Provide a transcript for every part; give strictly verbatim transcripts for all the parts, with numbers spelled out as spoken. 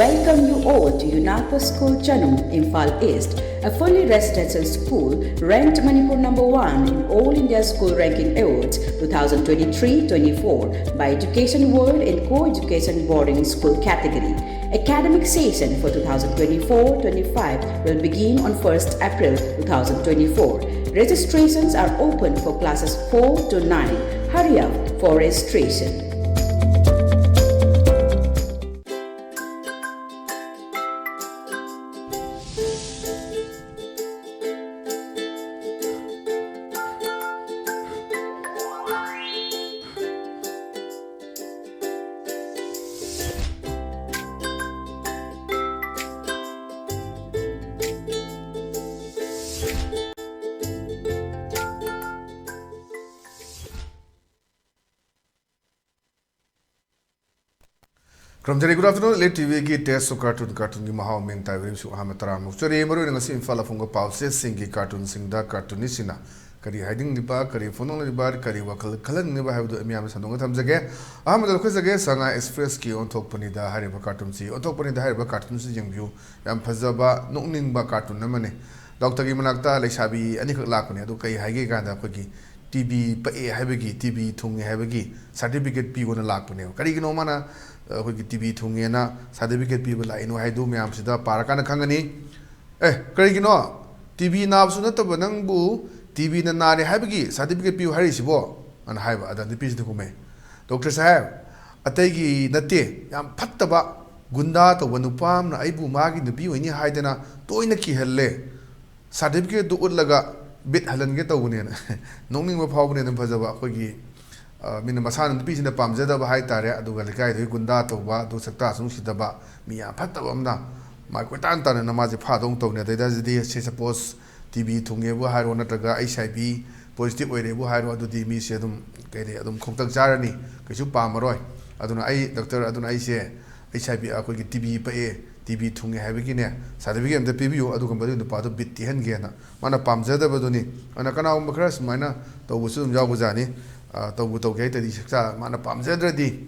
Welcome you all to UNACO School Chanum, Imphal East, a fully residential school ranked Manipur number one in All India School Ranking Awards twenty twenty-three twenty-four by Education World in co-education boarding school category. Academic session for twenty twenty-four twenty-five will begin on first April twenty twenty-four. Registrations are open for classes four to nine. Hurry up for registration. ꯈꯨꯔꯨꯝꯖꯔꯤ꯫ Good afternoon, Elite TVꯒꯤ Taste of Cartoon, cartoonꯒꯤ ꯃꯍꯥꯎ ꯃꯤꯡ ꯇꯥꯏꯕꯤꯔꯤꯕꯁꯨ ꯑꯍꯥꯟꯕ ꯇꯔꯥꯃꯨꯛ ꯆꯔꯤ꯫ ꯃꯔꯨꯑꯣꯏꯅ ꯉꯁꯤ ꯏꯝꯐꯥꯜ ꯑꯐꯣꯡꯕ ꯄꯥꯎꯆꯦꯁꯤꯡꯒꯤ cartoonꯁꯤꯡꯗ cartoonistꯁꯤꯡꯅ ꯀꯔꯤ ꯍꯥꯏꯅꯤꯡꯂꯤꯕ, ꯀꯔꯤ ꯐꯣꯡꯗꯣꯛꯅꯤꯡꯂꯤꯕ, ꯀꯔꯤ ꯋꯥꯈꯜ ꯈꯜꯍꯟꯅꯤꯡꯂꯤꯕ ꯍꯥꯏꯕꯗꯨ ꯑꯩ ꯃꯤꯌꯥꯝꯗ ꯁꯟꯗꯣꯛꯅ ꯊꯝꯖꯒꯦ꯫ ꯑꯍꯥꯟꯕꯗ ꯑꯩꯈꯣꯏ ꯆꯒꯦ ꯁꯉꯥꯏ Expressꯀꯤ ꯑꯣꯟꯊꯣꯛꯄꯅꯤꯗ ꯍꯥꯏꯔꯤꯕ cartoonꯁꯤ, ꯑꯣꯟꯊꯣꯛꯄꯅꯤꯗ ꯍꯥꯏꯔꯤꯕ cartoonꯁꯤ ꯌꯦꯡꯕꯤꯌꯨ꯫ ꯌꯥꯝ ꯐꯖꯕ, ꯅꯣꯛꯅꯤꯡꯕ cartoon ꯑꯃꯅꯤ꯫ Doctorꯒꯤ ꯃꯅꯥꯛꯇ ꯂꯩꯁꯥꯕꯤ ꯑꯅꯤꯈꯛ ꯂꯥꯛꯄꯅꯦ꯫ ꯑꯗꯨ ꯀꯩ ꯍꯥꯏꯒꯦ ꯀꯥꯟꯗ ꯑꯩꯈꯣꯏꯒꯤ TB ꯄꯛꯑꯦ ꯍꯥꯏꯕꯒꯤ, TB ꯊꯨꯡꯉꯦ ꯍꯥꯏꯕꯒꯤ certificate ꯄꯤꯌꯣꯅ ꯂꯥꯛꯄꯅꯦꯕ꯫ ꯀꯔꯤꯒꯤꯅꯣ ꯃꯥꯅ, ꯑ, ꯑꯩꯈꯣꯏꯒꯤ TB ꯊꯨꯡꯉꯦꯅ certificate ꯄꯤꯕ ꯂꯥꯛꯏꯅꯣ ꯍꯥꯏꯗꯨ ꯃꯌꯥꯝꯁꯤꯗ ꯄꯥꯔꯀꯥꯟꯗ ꯈꯪꯒꯅꯤ꯫ "ꯑꯦ, ꯀꯔꯤꯒꯤꯅꯣ? TB ꯅꯥꯕꯁꯨ ꯅꯠꯇꯕ ꯅꯪꯕꯨ TBꯅ ꯅꯥꯔꯦ ꯍꯥꯏꯕꯒꯤ certificate ꯄꯤꯌꯨ ꯍꯥꯏꯔꯤꯁꯤꯕꯣ?" ꯑꯅ ꯍꯥꯏꯕ꯫ ꯑꯗ ꯅꯨꯄꯤꯁꯤꯅ ꯈꯨꯝꯃꯦ, "Doctor ꯁꯥꯍꯦꯕ, ꯑꯇꯩꯒꯤ ꯅꯠꯇꯦ, ꯌꯥꯝ ꯐꯠꯇꯕ ꯒꯨꯟꯗꯥ ꯇꯧꯕ ꯅꯨꯄꯥ ꯑꯃꯅ ꯑꯩꯕꯨ ꯃꯥꯒꯤ ꯅꯨꯄꯤ ꯑꯣꯏꯅꯤ ꯍꯥꯏꯗꯅ ꯇꯣꯏꯅ ꯀꯤꯍꯜꯂꯦ꯫ Certificateꯗꯨ ꯎꯠꯂꯒ ꯕꯤꯠ ꯍꯜꯍꯟꯒꯦ ꯇꯧꯕꯅꯦꯅ"꯫ ꯅꯣꯛꯅꯤꯡꯕ ꯐꯥꯎꯕꯅꯦ꯫ ꯑꯗꯨꯝ ꯐꯖꯕ ꯑꯩꯈꯣꯏꯒꯤ, ꯑ, ꯃꯤꯅ ꯃꯁꯥꯅ ꯅꯨꯄꯤꯁꯤꯅ ꯄꯥꯝꯖꯗꯕ ꯍꯥꯏꯇꯥꯔꯦ, ꯑꯗꯨꯒ ꯂꯩꯀꯥꯏꯗꯨꯒꯤ ꯒꯨꯟꯗꯥ ꯇꯧꯕ, ꯑꯗꯨ ꯁꯛꯇꯥꯁꯨ ꯅꯨꯡꯁꯤꯗꯕ ꯃꯤ ꯌꯥꯝ ꯐꯠꯇꯕ ꯑꯃꯅ ꯃꯥ ꯀꯣꯏꯇꯥꯟ ꯇꯥꯟꯅꯅ ꯃꯥꯁꯦ ꯐꯥꯗꯧ ꯇꯧꯅꯤ꯫ ꯑꯗꯩꯗ ꯍꯧꯖꯤꯛꯇꯤ ꯁꯦ suppose TB ꯊꯨꯡꯉꯦꯕꯨ ꯍꯥꯏꯔꯣ, ꯅꯠꯇ꯭ꯔꯒ HIV positive ꯑꯣꯏꯔꯦꯕꯨ ꯍꯥꯏꯔꯣ, ꯑꯗꯨꯗꯤ ꯃꯤꯁꯦ ꯑꯗꯨꯝ ꯀꯩ ꯍꯥꯏ, ꯑꯗꯨꯝ ꯈꯣꯡꯇꯛ ꯆꯥꯔꯅꯤ, ꯀꯩꯁꯨ ꯄꯥꯝꯃꯔꯣꯏ꯫ ꯑꯗꯨꯅ ꯑꯩ, "Doctor, ꯑꯗꯨꯅ ꯑꯩꯁꯦ HIV, ꯑꯩꯈꯣꯏꯒꯤ TB ꯄꯛꯑꯦ, TB ꯊꯨꯡꯉꯦ ꯍꯥꯏꯕꯒꯤꯅꯦ certificate ꯑꯝꯇ ꯄꯤꯕꯤꯌꯨ, ꯑꯗꯨꯒ ꯃꯗꯨꯒꯤ ꯅꯨꯄꯥꯗꯣ ꯕꯤꯠ ꯇꯦꯛꯍꯟꯒꯦꯅ"꯫ ꯃꯥꯅ ꯄꯥꯝꯖꯗꯕꯗꯨꯅꯤ꯫ ꯑꯗꯨꯅ ꯀꯅꯥꯒꯨꯝꯕ ꯈꯔ ꯁꯨꯃꯥꯏꯅ ꯇꯧꯕꯁꯨ ꯑꯗꯨꯝ ꯌꯥꯎꯕꯖꯥꯠꯅꯤ꯫ ꯑ, ꯇꯧꯕꯨ ꯇꯧꯒꯦ ꯍꯥꯏꯇꯥꯔꯗꯤ ꯁꯛꯇꯥ ꯃꯥꯅ ꯄꯥꯝꯖꯗ꯭ꯔꯗꯤ,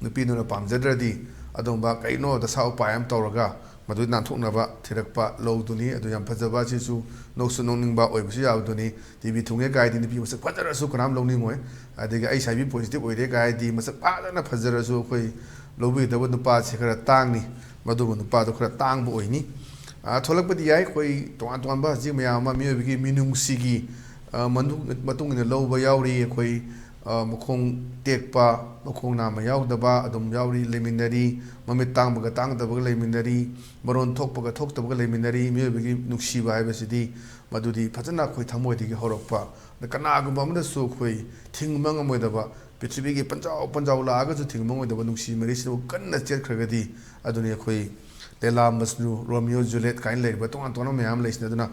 ꯅꯨꯄꯤꯗꯨꯅ ꯄꯥꯝꯖꯗ꯭ꯔꯗꯤ, ꯑꯗꯨꯒꯨꯝꯕ ꯀꯩꯅꯣ ꯗꯁꯥ ꯎꯄꯥꯏ ꯑꯃ ꯇꯧꯔꯒ ꯃꯗꯨ ꯅꯥꯟꯊꯣꯛꯅꯕ ꯊꯤꯔꯛꯄ ꯂꯧꯗꯨꯅꯤ꯫ ꯑꯗꯨ ꯌꯥꯝ ꯐꯖꯕ, ꯑꯁꯤꯁꯨ ꯅꯣꯛꯁꯨ ꯅꯣꯛꯅꯤꯡꯕ ꯑꯣꯏꯕꯁꯨ ꯌꯥꯕꯗꯨꯅꯤ꯫ ꯇꯤ ꯚꯤ ꯊꯨꯡꯉꯦ ꯀꯥꯏꯗꯤ ꯅꯨꯄꯤ ꯃꯁꯛ ꯐꯖꯔꯁꯨ ꯀꯅꯥꯝ ꯂꯧꯅꯤꯡꯉꯣꯏ꯫ ꯑꯗꯒꯤ ꯑꯩ ꯁꯥꯏꯕꯤ ꯄꯣꯖꯤꯇꯤꯚ ꯑꯣꯏꯔꯦ ꯀꯥꯏꯗꯤ ꯃꯁꯛ ꯐꯖꯅ ꯐꯖꯔꯁꯨ ꯑꯩꯈꯣꯏ ꯂꯧꯕꯤꯒꯗꯕ ꯅꯨꯄꯥꯁꯦ ꯈꯔ ꯇꯥꯡꯅꯤ꯫ ꯃꯗꯨꯒꯨꯝꯕ ꯅꯨꯄꯥꯗꯣ ꯈꯔ ꯇꯥꯡꯕ ꯑꯣꯏꯅꯤ꯫ ꯑꯥ, ꯊꯣꯛꯂꯛꯄꯗꯤ ꯌꯥꯏ꯫ ꯑꯩꯈꯣꯏ ꯇꯣꯉꯥꯟ ꯇꯣꯉꯥꯟꯕ ꯍꯧꯖꯤꯛ ꯃꯌꯥꯝ ꯑꯃ ꯃꯤꯑꯣꯏꯕꯒꯤ ꯃꯤꯅꯨꯡꯁꯤꯒꯤ, ꯑꯥ, ꯃꯅꯨꯡ-, ꯃꯇꯨꯡ ꯏꯟꯅ ꯂꯧꯕ ꯌꯥꯎꯔꯤ꯫ ꯑꯩꯈꯣꯏ, ꯑꯥ, ꯃꯈꯣꯡ ꯇꯦꯛꯄ, ꯃꯈꯣꯡ ꯅꯥꯝꯃ ꯌꯥꯎꯗꯕ ꯑꯗꯨꯝ ꯌꯥꯎꯔꯤ, ꯂꯩꯃꯤꯟꯅꯔꯤ꯫ ꯃꯃꯤꯠ ꯇꯥꯡꯕꯒ ꯇꯥꯡꯗꯕꯒ ꯂꯩꯃꯤꯟꯅꯔꯤ꯫ ꯃꯔꯣꯟ ꯊꯣꯛꯄꯒ ꯊꯣꯛꯇꯕꯒ ꯂꯩꯃꯤꯟꯅꯔꯤ꯫ ꯃꯤꯑꯣꯏꯕꯒꯤ ꯅꯨꯡꯁꯤꯕ ꯍꯥꯏꯕꯁꯤꯗꯤ ꯃꯗꯨꯗꯤ ꯐꯖꯅ ꯑꯩꯈꯣꯏ ꯊꯃꯣꯏꯗꯒꯤ ꯍꯧꯔꯛꯄ꯫ ꯑꯗ ꯀꯅꯥꯒꯨꯝꯕ ꯑꯃꯅꯁꯨ ꯑꯩꯈꯣꯏ ꯊꯤꯡꯕ ꯉꯝꯃꯣꯏꯗꯕ, ꯄ꯭ꯔꯤꯊꯤꯕꯤꯒꯤ ꯄꯟꯖꯥꯎ ꯄꯟꯖꯥꯎ ꯂꯥꯛꯑꯒꯁꯨ ꯊꯤꯡꯕ ꯉꯝꯃꯣꯏꯗꯕ ꯅꯨꯡꯁꯤ ꯃꯔꯤꯁꯤꯕꯨ ꯀꯟꯅ ꯆꯦꯠꯈ꯭ꯔꯒꯗꯤ, ꯑꯗꯨꯅꯤ ꯑꯩꯈꯣꯏ ꯂꯦꯂꯥ ꯃꯖꯅꯨ, ꯔꯣꯃꯤꯌꯣ ꯖꯨꯂꯤꯌꯦꯠ ꯀꯥꯏꯅ ꯂꯩꯔꯤꯕ ꯇꯣꯉꯥꯟ ꯇꯣꯉꯥꯟꯕ ꯃꯌꯥꯝ ꯂꯩꯁꯤꯅ꯫ ꯑꯗꯨꯅ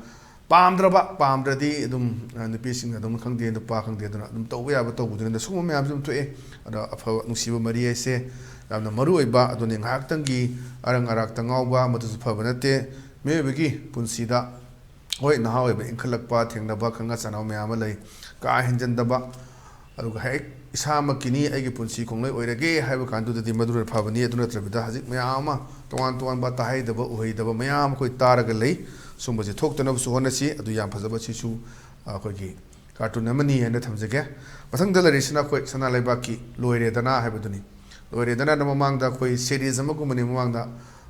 ꯄꯥꯝꯗ꯭ꯔꯕ, ꯄꯥꯝꯗ꯭ꯔꯗꯤ ꯑꯗꯨꯝ, ꯑ, ꯅꯨꯄꯤꯁꯤꯡꯅ ꯑꯗꯨꯝ ꯈꯪꯗꯦ, ꯅꯨꯄꯥ ꯈꯪꯗꯦ, ꯑꯗꯨꯅ ꯑꯗꯨꯝ ꯇꯧꯕ ꯌꯥꯕ ꯇꯧꯕꯗꯨꯅ ꯁꯤꯒꯨꯝꯕ ꯃꯌꯥꯝꯁꯨ ꯑꯗꯨꯝ ꯊꯣꯛꯑꯦ꯫ ꯑꯗꯣ ꯑꯐꯕ ꯅꯨꯡꯁꯤꯕ ꯃꯔꯤ ꯍꯥꯏꯁꯦ ꯌꯥꯝꯅ ꯃꯔꯨ ꯑꯣꯏꯕ꯫ ꯑꯗꯨꯅꯤ ꯉꯥꯏꯍꯥꯛꯇꯪꯒꯤ ꯑꯔꯪ ꯑꯔꯥꯛꯇ ꯉꯥꯎꯕ, ꯃꯗꯨꯁꯨ ꯐꯕ ꯅꯠꯇꯦ꯫ ꯃꯤꯑꯣꯏꯕꯒꯤ ꯄꯨꯟꯁꯤꯗ ꯍꯣꯏ, ꯅꯍꯥ ꯑꯣꯏꯕ ꯏꯟꯈꯠꯂꯛꯄ, ꯊꯦꯡꯅꯕ, ꯈꯪꯅ ꯆꯥꯟꯅꯕ ꯃꯌꯥꯝ ꯑꯃ ꯂꯩ꯫ ꯀꯥ ꯍꯦꯟꯖꯟꯗꯕ, ꯑꯗꯨꯒ ꯍꯦꯛ ꯏꯁꯥꯃꯛꯀꯤꯅꯤ, ꯑꯩꯒꯤ ꯄꯨꯟꯁꯤ ꯈꯣꯡꯂꯣꯏ ꯑꯣꯏꯔꯒꯦ ꯍꯥꯏꯕ ꯀꯥꯟꯗꯨꯗꯗꯤ ꯃꯗꯨꯅ ꯐꯕꯅꯤ꯫ ꯑꯗꯨ ꯅꯠꯇ꯭ꯔꯕꯤꯗ ꯍꯧꯖꯤꯛ ꯃꯌꯥꯝ ꯑꯃ ꯇꯣꯉꯥꯟ ꯇꯣꯉꯥꯟꯕ ꯇꯥꯍꯩꯗꯕ, ꯎꯍꯩꯗꯕ ꯃꯌꯥꯝ ꯑꯩꯈꯣꯏ ꯇꯥꯔꯒ ꯂꯩ꯫ ꯁꯨꯝꯕꯁꯦ ꯊꯣꯛꯇꯅꯕꯁꯨ ꯍꯣꯠꯅꯁꯤ꯫ ꯑꯗꯨ ꯌꯥꯝ ꯐꯖꯕ, ꯁꯤꯁꯨ ꯑꯩꯈꯣꯏꯒꯤ ꯀꯥꯔꯇꯨꯟ ꯑꯃꯅꯤ ꯍꯥꯏꯅ ꯊꯝꯖꯒꯦ꯫ ꯃꯊꯪꯗ ꯂꯩꯔꯤꯁꯤꯅ ꯑꯩꯈꯣꯏ ꯁꯅꯥ ꯂꯩꯕꯥꯛꯀꯤ ꯂꯣꯏꯔꯦꯗꯅ ꯍꯥꯏꯕꯗꯨꯅꯤ꯫ ꯂꯣꯏꯔꯦꯗꯅ ꯃꯃꯥꯡꯗ ꯑꯩꯈꯣꯏ ꯁꯦꯔꯤꯁ ꯑꯃꯒꯨꯝꯕꯅꯤ꯫ ꯃꯃꯥꯡꯗ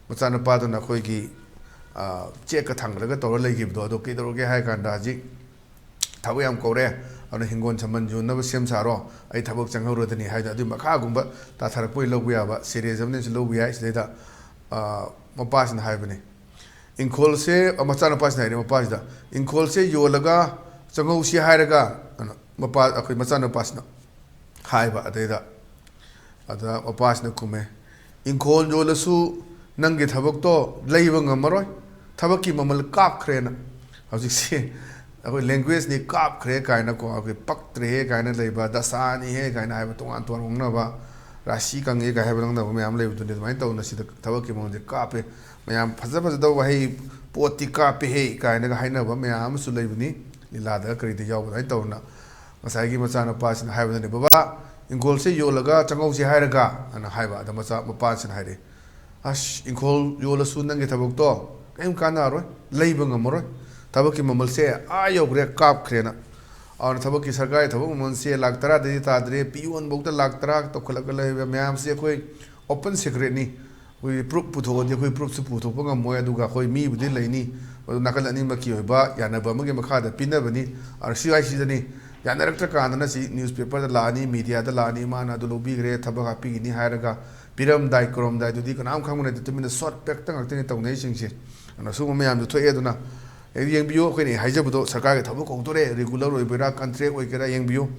ꯃꯆꯥꯅꯨꯄꯥꯗꯨꯅ ꯑꯩꯈꯣꯏꯒꯤ, ꯑ, ꯆꯦꯛꯀ ꯊꯥꯡꯒꯠꯂꯒ ꯇꯧꯔ ꯂꯩꯈꯤꯕꯗꯣ, ꯑꯗꯣ ꯀꯩꯗꯧꯔꯒꯦ ꯍꯥꯏ ꯀꯥꯟꯗ ꯍꯧꯖꯤꯛ ꯊꯕꯛ ꯌꯥꯝ ꯀꯧꯔꯦ, ꯑꯗꯨꯅ ꯍꯤꯡꯒꯣꯜ ꯁꯝꯕꯜ ꯌꯣꯟꯅꯕ ꯁꯦꯝ ꯁꯥꯔꯣ, ꯑꯩ ꯊꯕꯛ ꯆꯪꯍꯧꯔꯗꯅꯤ ꯍꯥꯏꯗꯅ ꯑꯗꯨꯒꯤ ꯃꯈꯥꯒꯨꯝꯕ ꯇꯥꯊꯔꯛꯄ ꯑꯣꯏꯅ ꯂꯧꯕ ꯌꯥꯕ ꯁꯦꯔꯤꯁ ꯑꯃꯅꯤꯁꯨ ꯂꯧꯕ ꯌꯥꯏ꯫ ꯁꯤꯗꯩꯗ, ꯑ, ꯃꯄꯥꯁꯤꯅ ꯍꯥꯏꯕꯅꯤ, ꯏꯪꯈꯣꯜꯁꯦ, ꯑ, ꯃꯆꯥꯅꯨꯄꯥꯁꯤꯅ ꯍꯥꯏꯔꯦ ꯃꯄꯥꯁꯤꯗ, "ꯏꯪꯈꯣꯜꯁꯦ ꯌꯣꯜꯂꯒ ꯆꯪꯍꯧꯁꯤ ꯍꯥꯏꯔꯒ?" ꯑꯅ ꯃꯄꯥ, ꯑꯩꯈꯣꯏ ꯃꯆꯥꯅꯨꯄꯥꯁꯤꯅ ꯍꯥꯏꯕ꯫ ꯑꯗꯩꯗ, ꯑꯗ ꯃꯄꯥꯁꯤꯅ ꯈꯨꯝꯃꯦ, "ꯏꯪꯈꯣꯜ ꯌꯣꯜꯂꯁꯨ ꯅꯪꯒꯤ ꯊꯕꯛꯇꯣ ꯂꯩꯕ ꯉꯝꯃꯔꯣꯏ, ꯊꯕꯛꯀꯤ ꯃꯃꯜ ꯀꯥꯞꯈ꯭ꯔꯦꯅ"꯫ ꯍꯧꯖꯤꯛꯁꯤ ꯑꯩꯈꯣꯏ ꯂꯦꯡꯒ꯭ꯋꯦꯖꯅꯤ, "ꯀꯥꯞꯈ꯭ꯔꯦ" ꯀꯥꯏꯅꯀꯣ, ꯑꯩꯈꯣꯏ "ꯄꯛꯇ꯭ꯔꯦꯍꯦ" ꯀꯥꯏꯅ ꯂꯩꯕ, "ꯗꯁꯥꯅꯤꯍꯦ" ꯀꯥꯏꯅ ꯍꯥꯏꯕ, ꯇꯣꯉꯥꯟ ꯇꯣꯉꯥꯟ ꯉꯥꯡꯅꯕ, "ꯔꯥꯁꯤ ꯀꯪꯉꯦ" ꯀꯥꯏ ꯍꯥꯏꯕ ꯉꯥꯡꯅꯕ ꯃꯌꯥꯝ ꯂꯩꯕꯗꯨꯅꯤ꯫ ꯑꯗꯨꯃꯥꯏꯅ ꯇꯧꯗꯅ ꯁꯤꯗ ꯊꯕꯛꯀꯤ ꯃꯃꯜꯁꯦ ꯀꯥꯞꯄꯦ꯫ ꯃꯌꯥꯝ ꯐꯖ ꯐꯖꯗꯕ ꯋꯥꯍꯩ, "ꯄꯣꯠꯇꯤ ꯀꯥꯞꯄꯦꯍꯦ" ꯀꯥꯏꯅꯒ ꯍꯥꯏꯅꯕ ꯃꯌꯥꯝ ꯑꯃꯁꯨ ꯂꯩꯕꯅꯤ꯫ ꯂꯤꯂꯥꯗ ꯀꯔꯤꯗ ꯌꯥꯎꯕ ꯑꯗꯨꯃꯥꯏꯅ ꯇꯧꯗꯅ ꯉꯁꯥꯏꯒꯤ ꯃꯆꯥꯅꯨꯄꯥꯁꯤꯅ ꯍꯥꯏꯕꯗꯨꯅꯤ, "ꯕꯕꯥ, "ꯏꯪꯈꯣꯜꯁꯦ ꯌꯣꯜꯂꯒ ꯆꯪꯍꯧꯁꯦ ꯍꯥꯏꯔꯒ?" ꯑꯅ ꯍꯥꯏꯕ꯫ ꯑꯗ ꯃꯆꯥ, ꯃꯄꯥꯁꯤꯅ ꯍꯥꯏꯔꯛꯑꯦ, "ꯑꯁ, ꯏꯪꯈꯣꯜ ꯌꯣꯜꯂꯁꯨ ꯅꯪꯒꯤ ꯊꯕꯛꯇꯣ ꯀꯔꯤꯝ ꯀꯥꯟꯅꯔꯣꯏ, ꯂꯩꯕ ꯉꯝꯃꯔꯣꯏ, ꯊꯕꯛꯀꯤ ꯃꯃꯜꯁꯦ ꯑꯥ ꯌꯧꯈ꯭ꯔꯦ, ꯀꯥꯞꯈ꯭ꯔꯦꯅ"꯫ ꯑꯗꯨꯅ ꯊꯕꯛꯀꯤ, ꯁꯔꯀꯥꯔꯒꯤ ꯊꯕꯛ ꯃꯃꯜꯁꯦ ꯂꯥꯛ ꯇꯔꯥꯗꯒꯤ ꯇꯥꯗ꯭ꯔꯦ, ꯄꯤꯌꯣꯟꯐꯧꯗ ꯂꯥꯛ ꯇꯔꯥ ꯇꯧꯈꯠꯂꯛꯀ ꯂꯩꯕ ꯃꯌꯥꯝꯁꯦ ꯑꯩꯈꯣꯏ open secretꯅꯤ꯫ ꯑꯩꯈꯣꯏꯒꯤ proof ꯄꯨꯊꯣꯛꯑꯗꯤ ꯑꯩꯈꯣꯏ proofꯁꯨ ꯄꯨꯊꯣꯛꯄ ꯉꯝꯃꯣꯏ, ꯑꯗꯨꯒ ꯑꯩꯈꯣꯏ ꯃꯤꯕꯨꯗꯤ ꯂꯩꯅꯤ, ꯃꯗꯨ ꯅꯥꯀꯜ ꯑꯅꯤꯃꯛꯀꯤ ꯑꯣꯏꯕ ꯌꯥꯅꯕ ꯑꯃꯒꯤ ꯃꯈꯥꯗ ꯄꯤꯅꯕꯅꯤ꯫ ꯑꯗꯨ ꯁꯤꯋꯥꯏꯁꯤꯗꯅꯤ, ꯌꯥꯅꯔꯛꯇ꯭ꯔꯀꯥꯟꯗꯅ ꯁꯤ newspaperꯗ ꯂꯥꯛꯑꯅꯤ, mediaꯗ ꯂꯥꯛꯑꯅꯤ, "ꯃꯥꯅ ꯑꯗꯨ ꯂꯧꯕꯤꯈ꯭ꯔꯦ, ꯊꯕꯛ ꯍꯥꯞꯄꯤꯒꯅꯤ" ꯍꯥꯏꯔꯒ, ꯄꯤꯔꯝꯗꯥꯏ ꯀꯧꯔꯝꯗꯥꯏꯗꯨꯗꯤ ꯀꯅꯥꯝ ꯈꯪꯕ ꯅꯠꯇꯦ, ꯇꯨꯃꯤꯟꯅ short factꯇ ꯉꯥꯛꯇꯅꯤ ꯇꯧꯅꯩꯁꯤꯡꯁꯦ꯫ ꯑꯗꯨꯅ ꯁꯤꯒꯨꯝꯕ ꯃꯌꯥꯝꯁꯨ ꯊꯣꯛꯑꯦ꯫ ꯑꯗꯨꯅ ꯍꯦꯛ ꯌꯦꯡꯕꯤꯌꯨ, ꯑꯩꯈꯣꯏꯅ ꯍꯥꯏꯖꯕꯗꯣ, ꯁꯔꯀꯥꯔꯒꯤ ꯊꯕꯛ ꯀꯧꯗꯣꯔꯦ, regular ꯑꯣꯏꯕꯩꯔꯥ, contract ꯑꯣꯏꯒꯦꯔꯥ, ꯌꯦꯡꯕꯤꯌꯨ꯫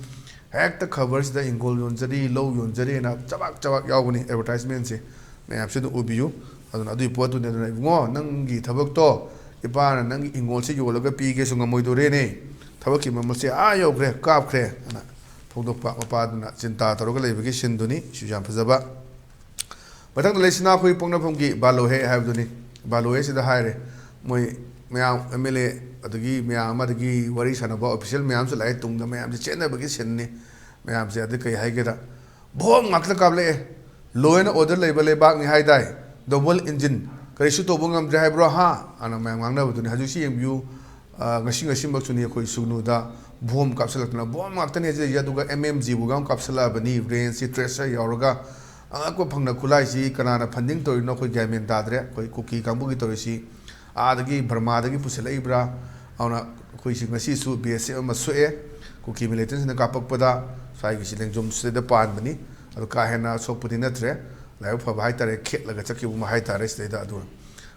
ꯍꯦꯛꯇ coverꯁꯤꯗ "ꯏꯪꯈꯣꯜ ꯌꯣꯟꯖꯔꯤ, ꯂꯧ ꯌꯣꯟꯖꯔꯤꯅ" ꯆꯕꯥꯛ ꯆꯕꯥꯛ ꯌꯥꯎꯕꯅꯤ advertisementꯁꯦ꯫ ꯃꯌꯥꯝꯁꯤ ꯑꯗꯨꯝ ꯎꯕꯤꯌꯨ꯫ ꯑꯗꯨꯅ ꯑꯗꯨꯒꯤ ꯄꯣꯠꯇꯨꯅꯤ꯫ ꯑꯗꯨꯅ, "ꯏꯕꯨꯡꯉꯣ, ꯅꯪꯒꯤ ꯊꯕꯛꯇꯣ ꯏꯄꯥꯅ ꯅꯪꯒꯤ ꯏꯪꯈꯣꯜꯁꯦ ꯌꯣꯜꯂꯒ ꯄꯤꯒꯦꯁꯨ ꯉꯝꯃꯣꯏꯗꯣꯔꯦꯅꯦ, ꯊꯕꯛꯀꯤ ꯃꯃꯜꯁꯦ ꯑꯥ ꯌꯧꯈ꯭ꯔꯦ, ꯀꯥꯞꯈ꯭ꯔꯦ" ꯑꯅ ꯐꯣꯡꯗꯣꯛꯄ꯫ ꯃꯄꯥꯗꯨꯅ ꯆꯤꯟꯇꯥ ꯇꯧꯔꯒ ꯂꯩꯕꯒꯤ sceneꯗꯨꯅꯤ꯫ ꯁꯤꯁꯨ ꯌꯥꯝ ꯐꯖꯕ꯫ ꯃꯊꯪꯗ ꯂꯩꯁꯤꯅ ꯑꯩꯈꯣꯏ ꯄꯣꯛꯅꯐꯝꯒꯤ ꯕꯥꯂꯣꯍꯦ ꯍꯥꯏꯕꯗꯨꯅꯤ꯫ ꯕꯥꯂꯣꯍꯦꯁꯤꯗ ꯍꯥꯏꯔꯦ, ꯃꯣꯏ ꯃꯌꯥꯝ, MLA, ꯑꯗꯒꯤ ꯃꯌꯥꯝ ꯑꯃ, ꯑꯗꯒꯤ ꯋꯥꯔꯤ ꯁꯥꯟꯅꯕ official ꯃꯌꯥꯝꯁꯨ ꯂꯥꯛꯑꯦ꯫ ꯇꯨꯡꯗ ꯃꯌꯥꯝꯁꯦ ꯆꯦꯟꯅꯕꯒꯤ sceneꯅꯤ꯫ ꯃꯌꯥꯝꯁꯦ ꯑꯗꯨ ꯀꯩ ꯍꯥꯏꯒꯦꯗ, "ꯕꯣꯝ ꯉꯥꯛꯇ ꯀꯥꯞꯂꯛꯑꯦ, law and order ꯂꯩꯕ ꯂꯩꯕꯥꯛꯅꯤ ꯍꯥꯏꯗꯥꯏ, double engine, ꯀꯔꯤꯁꯨ ꯇꯧꯕ ꯉꯝꯗ꯭ꯔꯦ ꯍꯥꯏꯕ꯭ꯔꯣ, ꯍꯥ?" ꯑꯅ ꯃꯌꯥꯝ ꯉꯥꯡꯅꯕꯗꯨꯅꯤ꯫ ꯍꯧꯖꯤꯛꯁꯤ ꯌꯦꯡꯕꯤꯌꯨ, ꯑ, ꯉꯁꯤ ꯉꯁꯤꯃꯛꯁꯨꯅꯤ ꯑꯩꯈꯣꯏ ꯁꯨꯒꯅꯨꯗ ꯕꯣꯝ ꯀꯥꯞꯁꯤꯜꯂꯛꯇꯅ, ꯕꯣꯝ ꯉꯥꯛꯇꯅꯦ ꯍꯥꯏꯖꯔꯤꯁꯦ꯫ ꯑꯗꯨꯒ MMG ꯐꯥꯎꯕ ꯌꯥꯝ ꯀꯥꯞꯁꯤꯜꯂꯛꯑꯕꯅꯤ, rangeꯁꯤ tracer ꯌꯥꯎꯔꯒ꯫ ꯑꯉꯛꯄ ꯐꯪꯅ ꯈꯨꯠꯂꯥꯏꯁꯤ ꯀꯅꯥꯅ funding ꯇꯧꯔꯤꯅꯣ ꯑꯩꯈꯣꯏ ꯒ꯭ꯌꯥꯟ ꯃꯦꯟ ꯇꯥꯗ꯭ꯔꯦ꯫ ꯑꯩꯈꯣꯏ ꯀꯨꯀꯤ ꯀꯥꯡꯕꯨꯒꯤ ꯇꯧꯔꯤꯁꯤ ꯑꯥꯗꯒꯤ ꯕꯔꯃꯥꯗꯒꯤ ꯄꯨꯁꯤꯜꯂꯛꯏꯕ꯭ꯔꯥ? ꯑꯗꯨꯅ ꯑꯩꯈꯣꯏꯁꯤ ꯉꯁꯤꯁꯨ BSF ꯑꯃ ꯁꯣꯛꯑꯦ, ꯀꯨꯀꯤ militantꯁꯤꯡꯅ ꯀꯥꯞꯄꯛꯄꯗ꯫ ꯁ꯭ꯋꯥꯏꯒꯤꯁꯤ ꯂꯦꯡꯖꯨꯝ ꯁꯤꯗ ꯄꯥꯟꯕꯅꯤ꯫ ꯑꯗꯣ ꯀꯥ ꯍꯦꯟꯅ ꯁꯣꯛꯄꯗꯤ ꯅꯠꯇ꯭ꯔꯦ, ꯂꯥꯏꯕꯛ ꯐꯕ ꯍꯥꯏꯇꯥꯔꯦ, ꯈꯦꯠꯂꯒ ꯆꯠꯈꯤꯕ ꯑꯃ ꯍꯥꯏꯇꯥꯔꯦ ꯁꯤꯗꯩꯗ꯫ ꯑꯗꯨ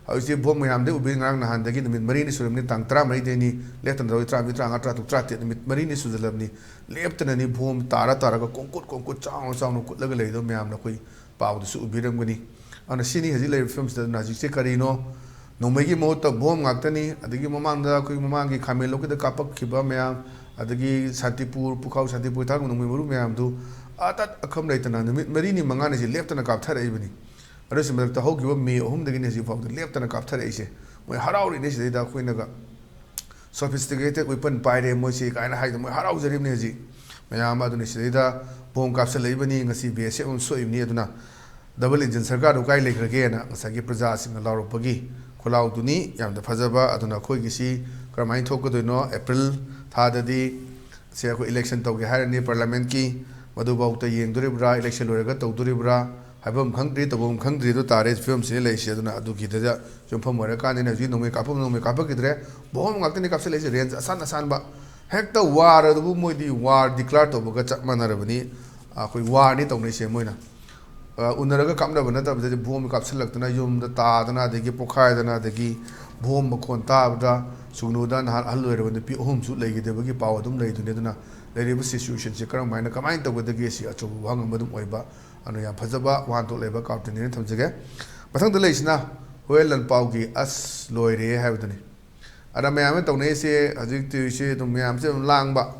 ꯍꯧꯖꯤꯛꯁꯤ ꯕꯣꯝ ꯃꯌꯥꯝꯗꯩ ꯎꯕꯤ ꯉꯔꯥꯡ ꯅꯍꯥꯟꯗꯒꯤ ꯅꯨꯃꯤꯠ ꯃꯔꯤꯅꯤ ꯁꯨꯔꯕꯅꯤ, ꯇꯥꯡ ꯇꯔꯥꯃꯔꯤꯗꯩꯅꯤ, ꯂꯦꯞꯇꯅ ꯇꯧꯔꯤ, ꯇꯔꯥꯃꯔꯤ, ꯇꯔꯥꯃꯉꯥ, ꯇꯔꯥꯇꯔꯨꯛ, ꯇꯔꯥꯇꯔꯦꯠ, ꯅꯨꯃꯤꯠ ꯃꯔꯤꯅꯤ ꯁꯨꯖꯜꯂꯕꯅꯤ꯫ ꯂꯦꯞꯇꯅꯅꯤ ꯕꯣꯝ ꯇꯥꯔ ꯇꯥꯔꯒ ꯀꯣꯡꯀꯨꯠ ꯀꯣꯡꯀꯨꯠ ꯆꯥꯎꯅ ꯆꯥꯎꯅ ꯀꯨꯠꯂꯒ ꯂꯩꯗꯣ ꯃꯌꯥꯝꯅ ꯑꯩꯈꯣꯏ ꯄꯥꯎꯗꯁꯨ ꯎꯕꯤꯔꯝꯒꯅꯤ꯫ ꯑꯗꯨꯅ ꯁꯤꯅꯤ ꯍꯧꯖꯤꯛ ꯂꯩꯔꯤꯕ ꯐꯤꯕꯝꯁꯤꯗ꯫ ꯑꯗꯨꯅ ꯍꯧꯖꯤꯛꯁꯦ ꯀꯔꯤꯅꯣ? ꯅꯣꯡꯃꯩꯒꯤ ꯃꯍꯨꯠꯇ ꯕꯣꯝ ꯉꯥꯛꯇꯅꯤ꯫ ꯑꯗꯒꯤ ꯃꯃꯥꯡꯗ ꯑꯩꯈꯣꯏ ꯃꯃꯥꯡꯒꯤ ꯈꯥꯃꯦꯟ ꯂꯣꯛꯀꯤꯗ ꯀꯥꯞꯄꯛꯈꯤꯕ ꯃꯌꯥꯝ, ꯑꯗꯒꯤ ꯁꯥꯟꯇꯤꯄꯨꯔ, ꯄꯨꯈꯥꯎ ꯁꯥꯟꯇꯤꯄꯨꯔ ꯊꯥꯡꯒ ꯅꯣꯡꯃꯩ ꯃꯔꯨ ꯃꯌꯥꯝꯗꯨ ꯑꯇꯠ ꯑꯈꯝ ꯂꯩꯇꯅ ꯅꯨꯃꯤꯠ ꯃꯔꯤꯅꯤ ꯃꯉꯥꯅꯤꯁꯤ ꯂꯦꯞꯇꯅ ꯀꯥꯞꯊꯔꯛꯏꯕꯅꯤ꯫ ꯑꯗꯨꯁꯨ ꯃꯊꯛꯇ ꯍꯧꯈꯤꯕ ꯃꯦ ꯑꯍꯨꯝꯗꯒꯤꯅꯤ ꯍꯧꯖꯤꯛ ꯐꯥꯎꯗ ꯂꯦꯞꯇꯅ ꯀꯥꯞꯊꯔꯛꯏꯁꯦ꯫ ꯃꯣꯏ ꯍꯔꯥꯎꯔꯤꯅꯦ ꯁꯤꯗꯩꯗ ꯑꯩꯈꯣꯏꯅꯒ sophisticated weapon ꯄꯥꯏꯔꯦ ꯃꯣꯏꯁꯤ ꯀꯥꯏꯅ ꯍꯥꯏꯗꯅ ꯃꯣꯏ ꯍꯔꯥꯎꯖꯔꯤꯕꯅꯤ ꯍꯧꯖꯤꯛ꯫ ꯃꯌꯥꯝ ꯑꯗꯨꯅ ꯁꯤꯗꯩꯗ ꯕꯣꯝ ꯀꯥꯞꯁꯤꯜꯂꯛꯏꯕꯅꯤ, ꯉꯁꯤ ꯕꯤ ꯑꯦꯁ ꯑꯦꯐ ꯑꯃ ꯁꯣꯛꯏꯕꯅꯤ, ꯑꯗꯨꯅ ꯗꯕꯜ ꯏꯟꯖꯤꯟ ꯁꯔꯀꯥꯔꯗꯨ ꯀꯥꯏ ꯂꯩꯈ꯭ꯔꯒꯦꯅ ꯉꯁꯥꯏꯒꯤ ꯄ꯭ꯔꯖꯥꯁꯤꯡꯅ ꯂꯥꯎꯔꯛꯄꯒꯤ ꯈꯣꯜꯂꯥꯎꯗꯨꯅꯤ꯫ ꯌꯥꯝꯅ ꯐꯖꯕ꯫ ꯑꯗꯨꯅ ꯑꯩꯈꯣꯏꯒꯤꯁꯤ ꯀꯔꯝꯍꯥꯏꯅ ꯊꯣꯛꯀꯗꯣꯏꯅꯣ? ꯑꯦꯄ꯭ꯔꯤꯜ ꯊꯥꯗꯗꯤ ꯁꯦ ꯑꯩꯈꯣꯏ ꯏꯂꯦꯛꯁꯟ ꯇꯧꯒꯦ ꯍꯥꯏꯔꯅꯤ꯫ ꯄꯥꯔꯂꯤꯌꯥꯃꯦꯟꯠꯀꯤ ꯃꯗꯨꯐꯥꯎꯗ ꯌꯦꯡꯗꯣꯔꯤꯕ꯭ꯔꯥ, ꯏꯂꯦꯛꯁꯟ ꯂꯣꯏꯔꯒ ꯇꯧꯗꯣꯔꯤꯕ꯭ꯔꯥ, ꯍꯥꯏꯐꯝ ꯈꯪꯗ꯭ꯔꯤ, ꯇꯧꯐꯝ ꯈꯪꯗ꯭ꯔꯤꯗꯣ ꯇꯥꯔꯦ ꯐꯤꯕꯝꯁꯤꯅ ꯂꯩꯔꯤꯁꯦ꯫ ꯑꯗꯨꯅ ꯑꯗꯨꯒꯤꯗꯨꯗ ꯌꯨꯝꯐꯝ ꯑꯣꯏꯔꯀꯥꯟꯗꯅ ꯍꯧꯖꯤꯛ ꯅꯣꯡꯃꯩ ꯀꯥꯞꯐꯝ ꯅꯣꯡꯃꯩ ꯀꯥꯞꯄꯛꯈꯤꯗ꯭ꯔꯦ, ꯕꯣꯝ ꯉꯥꯛꯇꯅꯤ ꯀꯥꯞꯁꯤꯜꯂꯛꯏꯁꯦ, ꯔꯦꯟꯖ ꯑꯁꯥꯟ ꯑꯁꯥꯟꯕ꯫ ꯍꯦꯛꯇ ꯋꯥꯔ ꯑꯗꯨꯕꯨ ꯃꯣꯏꯗꯤ ꯋꯥꯔ ꯗꯤꯀ꯭ꯂꯦꯌꯔ ꯇꯧꯕꯒ ꯆꯞ ꯃꯥꯟꯅꯔꯕꯅꯤ꯫ ꯑꯩꯈꯣꯏ ꯋꯥꯔꯅꯤ ꯇꯧꯅꯩꯁꯦ ꯃꯣꯏꯅ꯫ ꯑ, ꯎꯅꯔꯒ ꯀꯥꯞꯅꯕ ꯅꯠꯇꯕꯗꯗꯤ ꯕꯣꯝ ꯀꯥꯞꯁꯤꯜꯂꯛꯇꯅ ꯌꯨꯝꯗ ꯇꯥꯗꯅ, ꯑꯗꯒꯤ ꯄꯣꯛꯈꯥꯏꯗꯅ, ꯑꯗꯒꯤ ꯕꯣꯝ ꯃꯈꯣꯟ ꯇꯥꯕꯗ ꯁꯨꯒꯅꯨꯗ ꯅꯍꯥꯟ ꯑꯍꯜ ꯑꯣꯏꯔꯕ ꯅꯨꯄꯤ ꯑꯍꯨꯝꯁꯨ ꯂꯩꯈꯤꯗꯕꯒꯤ ꯄꯥꯎ ꯑꯗꯨꯝ ꯂꯩꯗꯨꯅꯤ꯫ ꯑꯗꯨꯅ ꯂꯩꯔꯤꯕ ꯁꯤꯆꯨꯋꯦꯁꯟꯁꯤ ꯀꯔꯝ ꯍꯥꯏꯅ, ꯀꯃꯥꯏꯅ ꯇꯧꯒꯗꯒꯦ, ꯁꯤ ꯑꯆꯧꯕ ꯋꯥꯍꯪ ꯑꯃ ꯑꯗꯨꯝ ꯑꯣꯏꯕ꯫ ꯑꯗꯨꯅ ꯌꯥꯝ ꯐꯖꯕ ꯋꯥꯍꯟꯊꯣꯛ ꯂꯩꯕ ꯀꯥꯔꯇꯨꯟꯅꯦꯅ ꯊꯝꯖꯒꯦ꯫ ꯃꯊꯪꯗ ꯂꯩꯔꯤꯁꯤꯅ ꯍꯨꯔꯦꯟ ꯂꯟꯄꯥꯎꯒꯤ "ꯑꯁ ꯂꯣꯏꯔꯦ" ꯍꯥꯏꯕꯗꯨꯅꯤ꯫ ꯑꯗ ꯃꯌꯥꯝꯅ ꯇꯧꯅꯔꯤꯁꯦ ꯍꯧꯖꯤꯛ ꯇꯧꯔꯤꯁꯦ ꯑꯗꯨꯝ ꯃꯌꯥꯝꯁꯦ ꯑꯗꯨꯝ ꯂꯥꯡꯕ,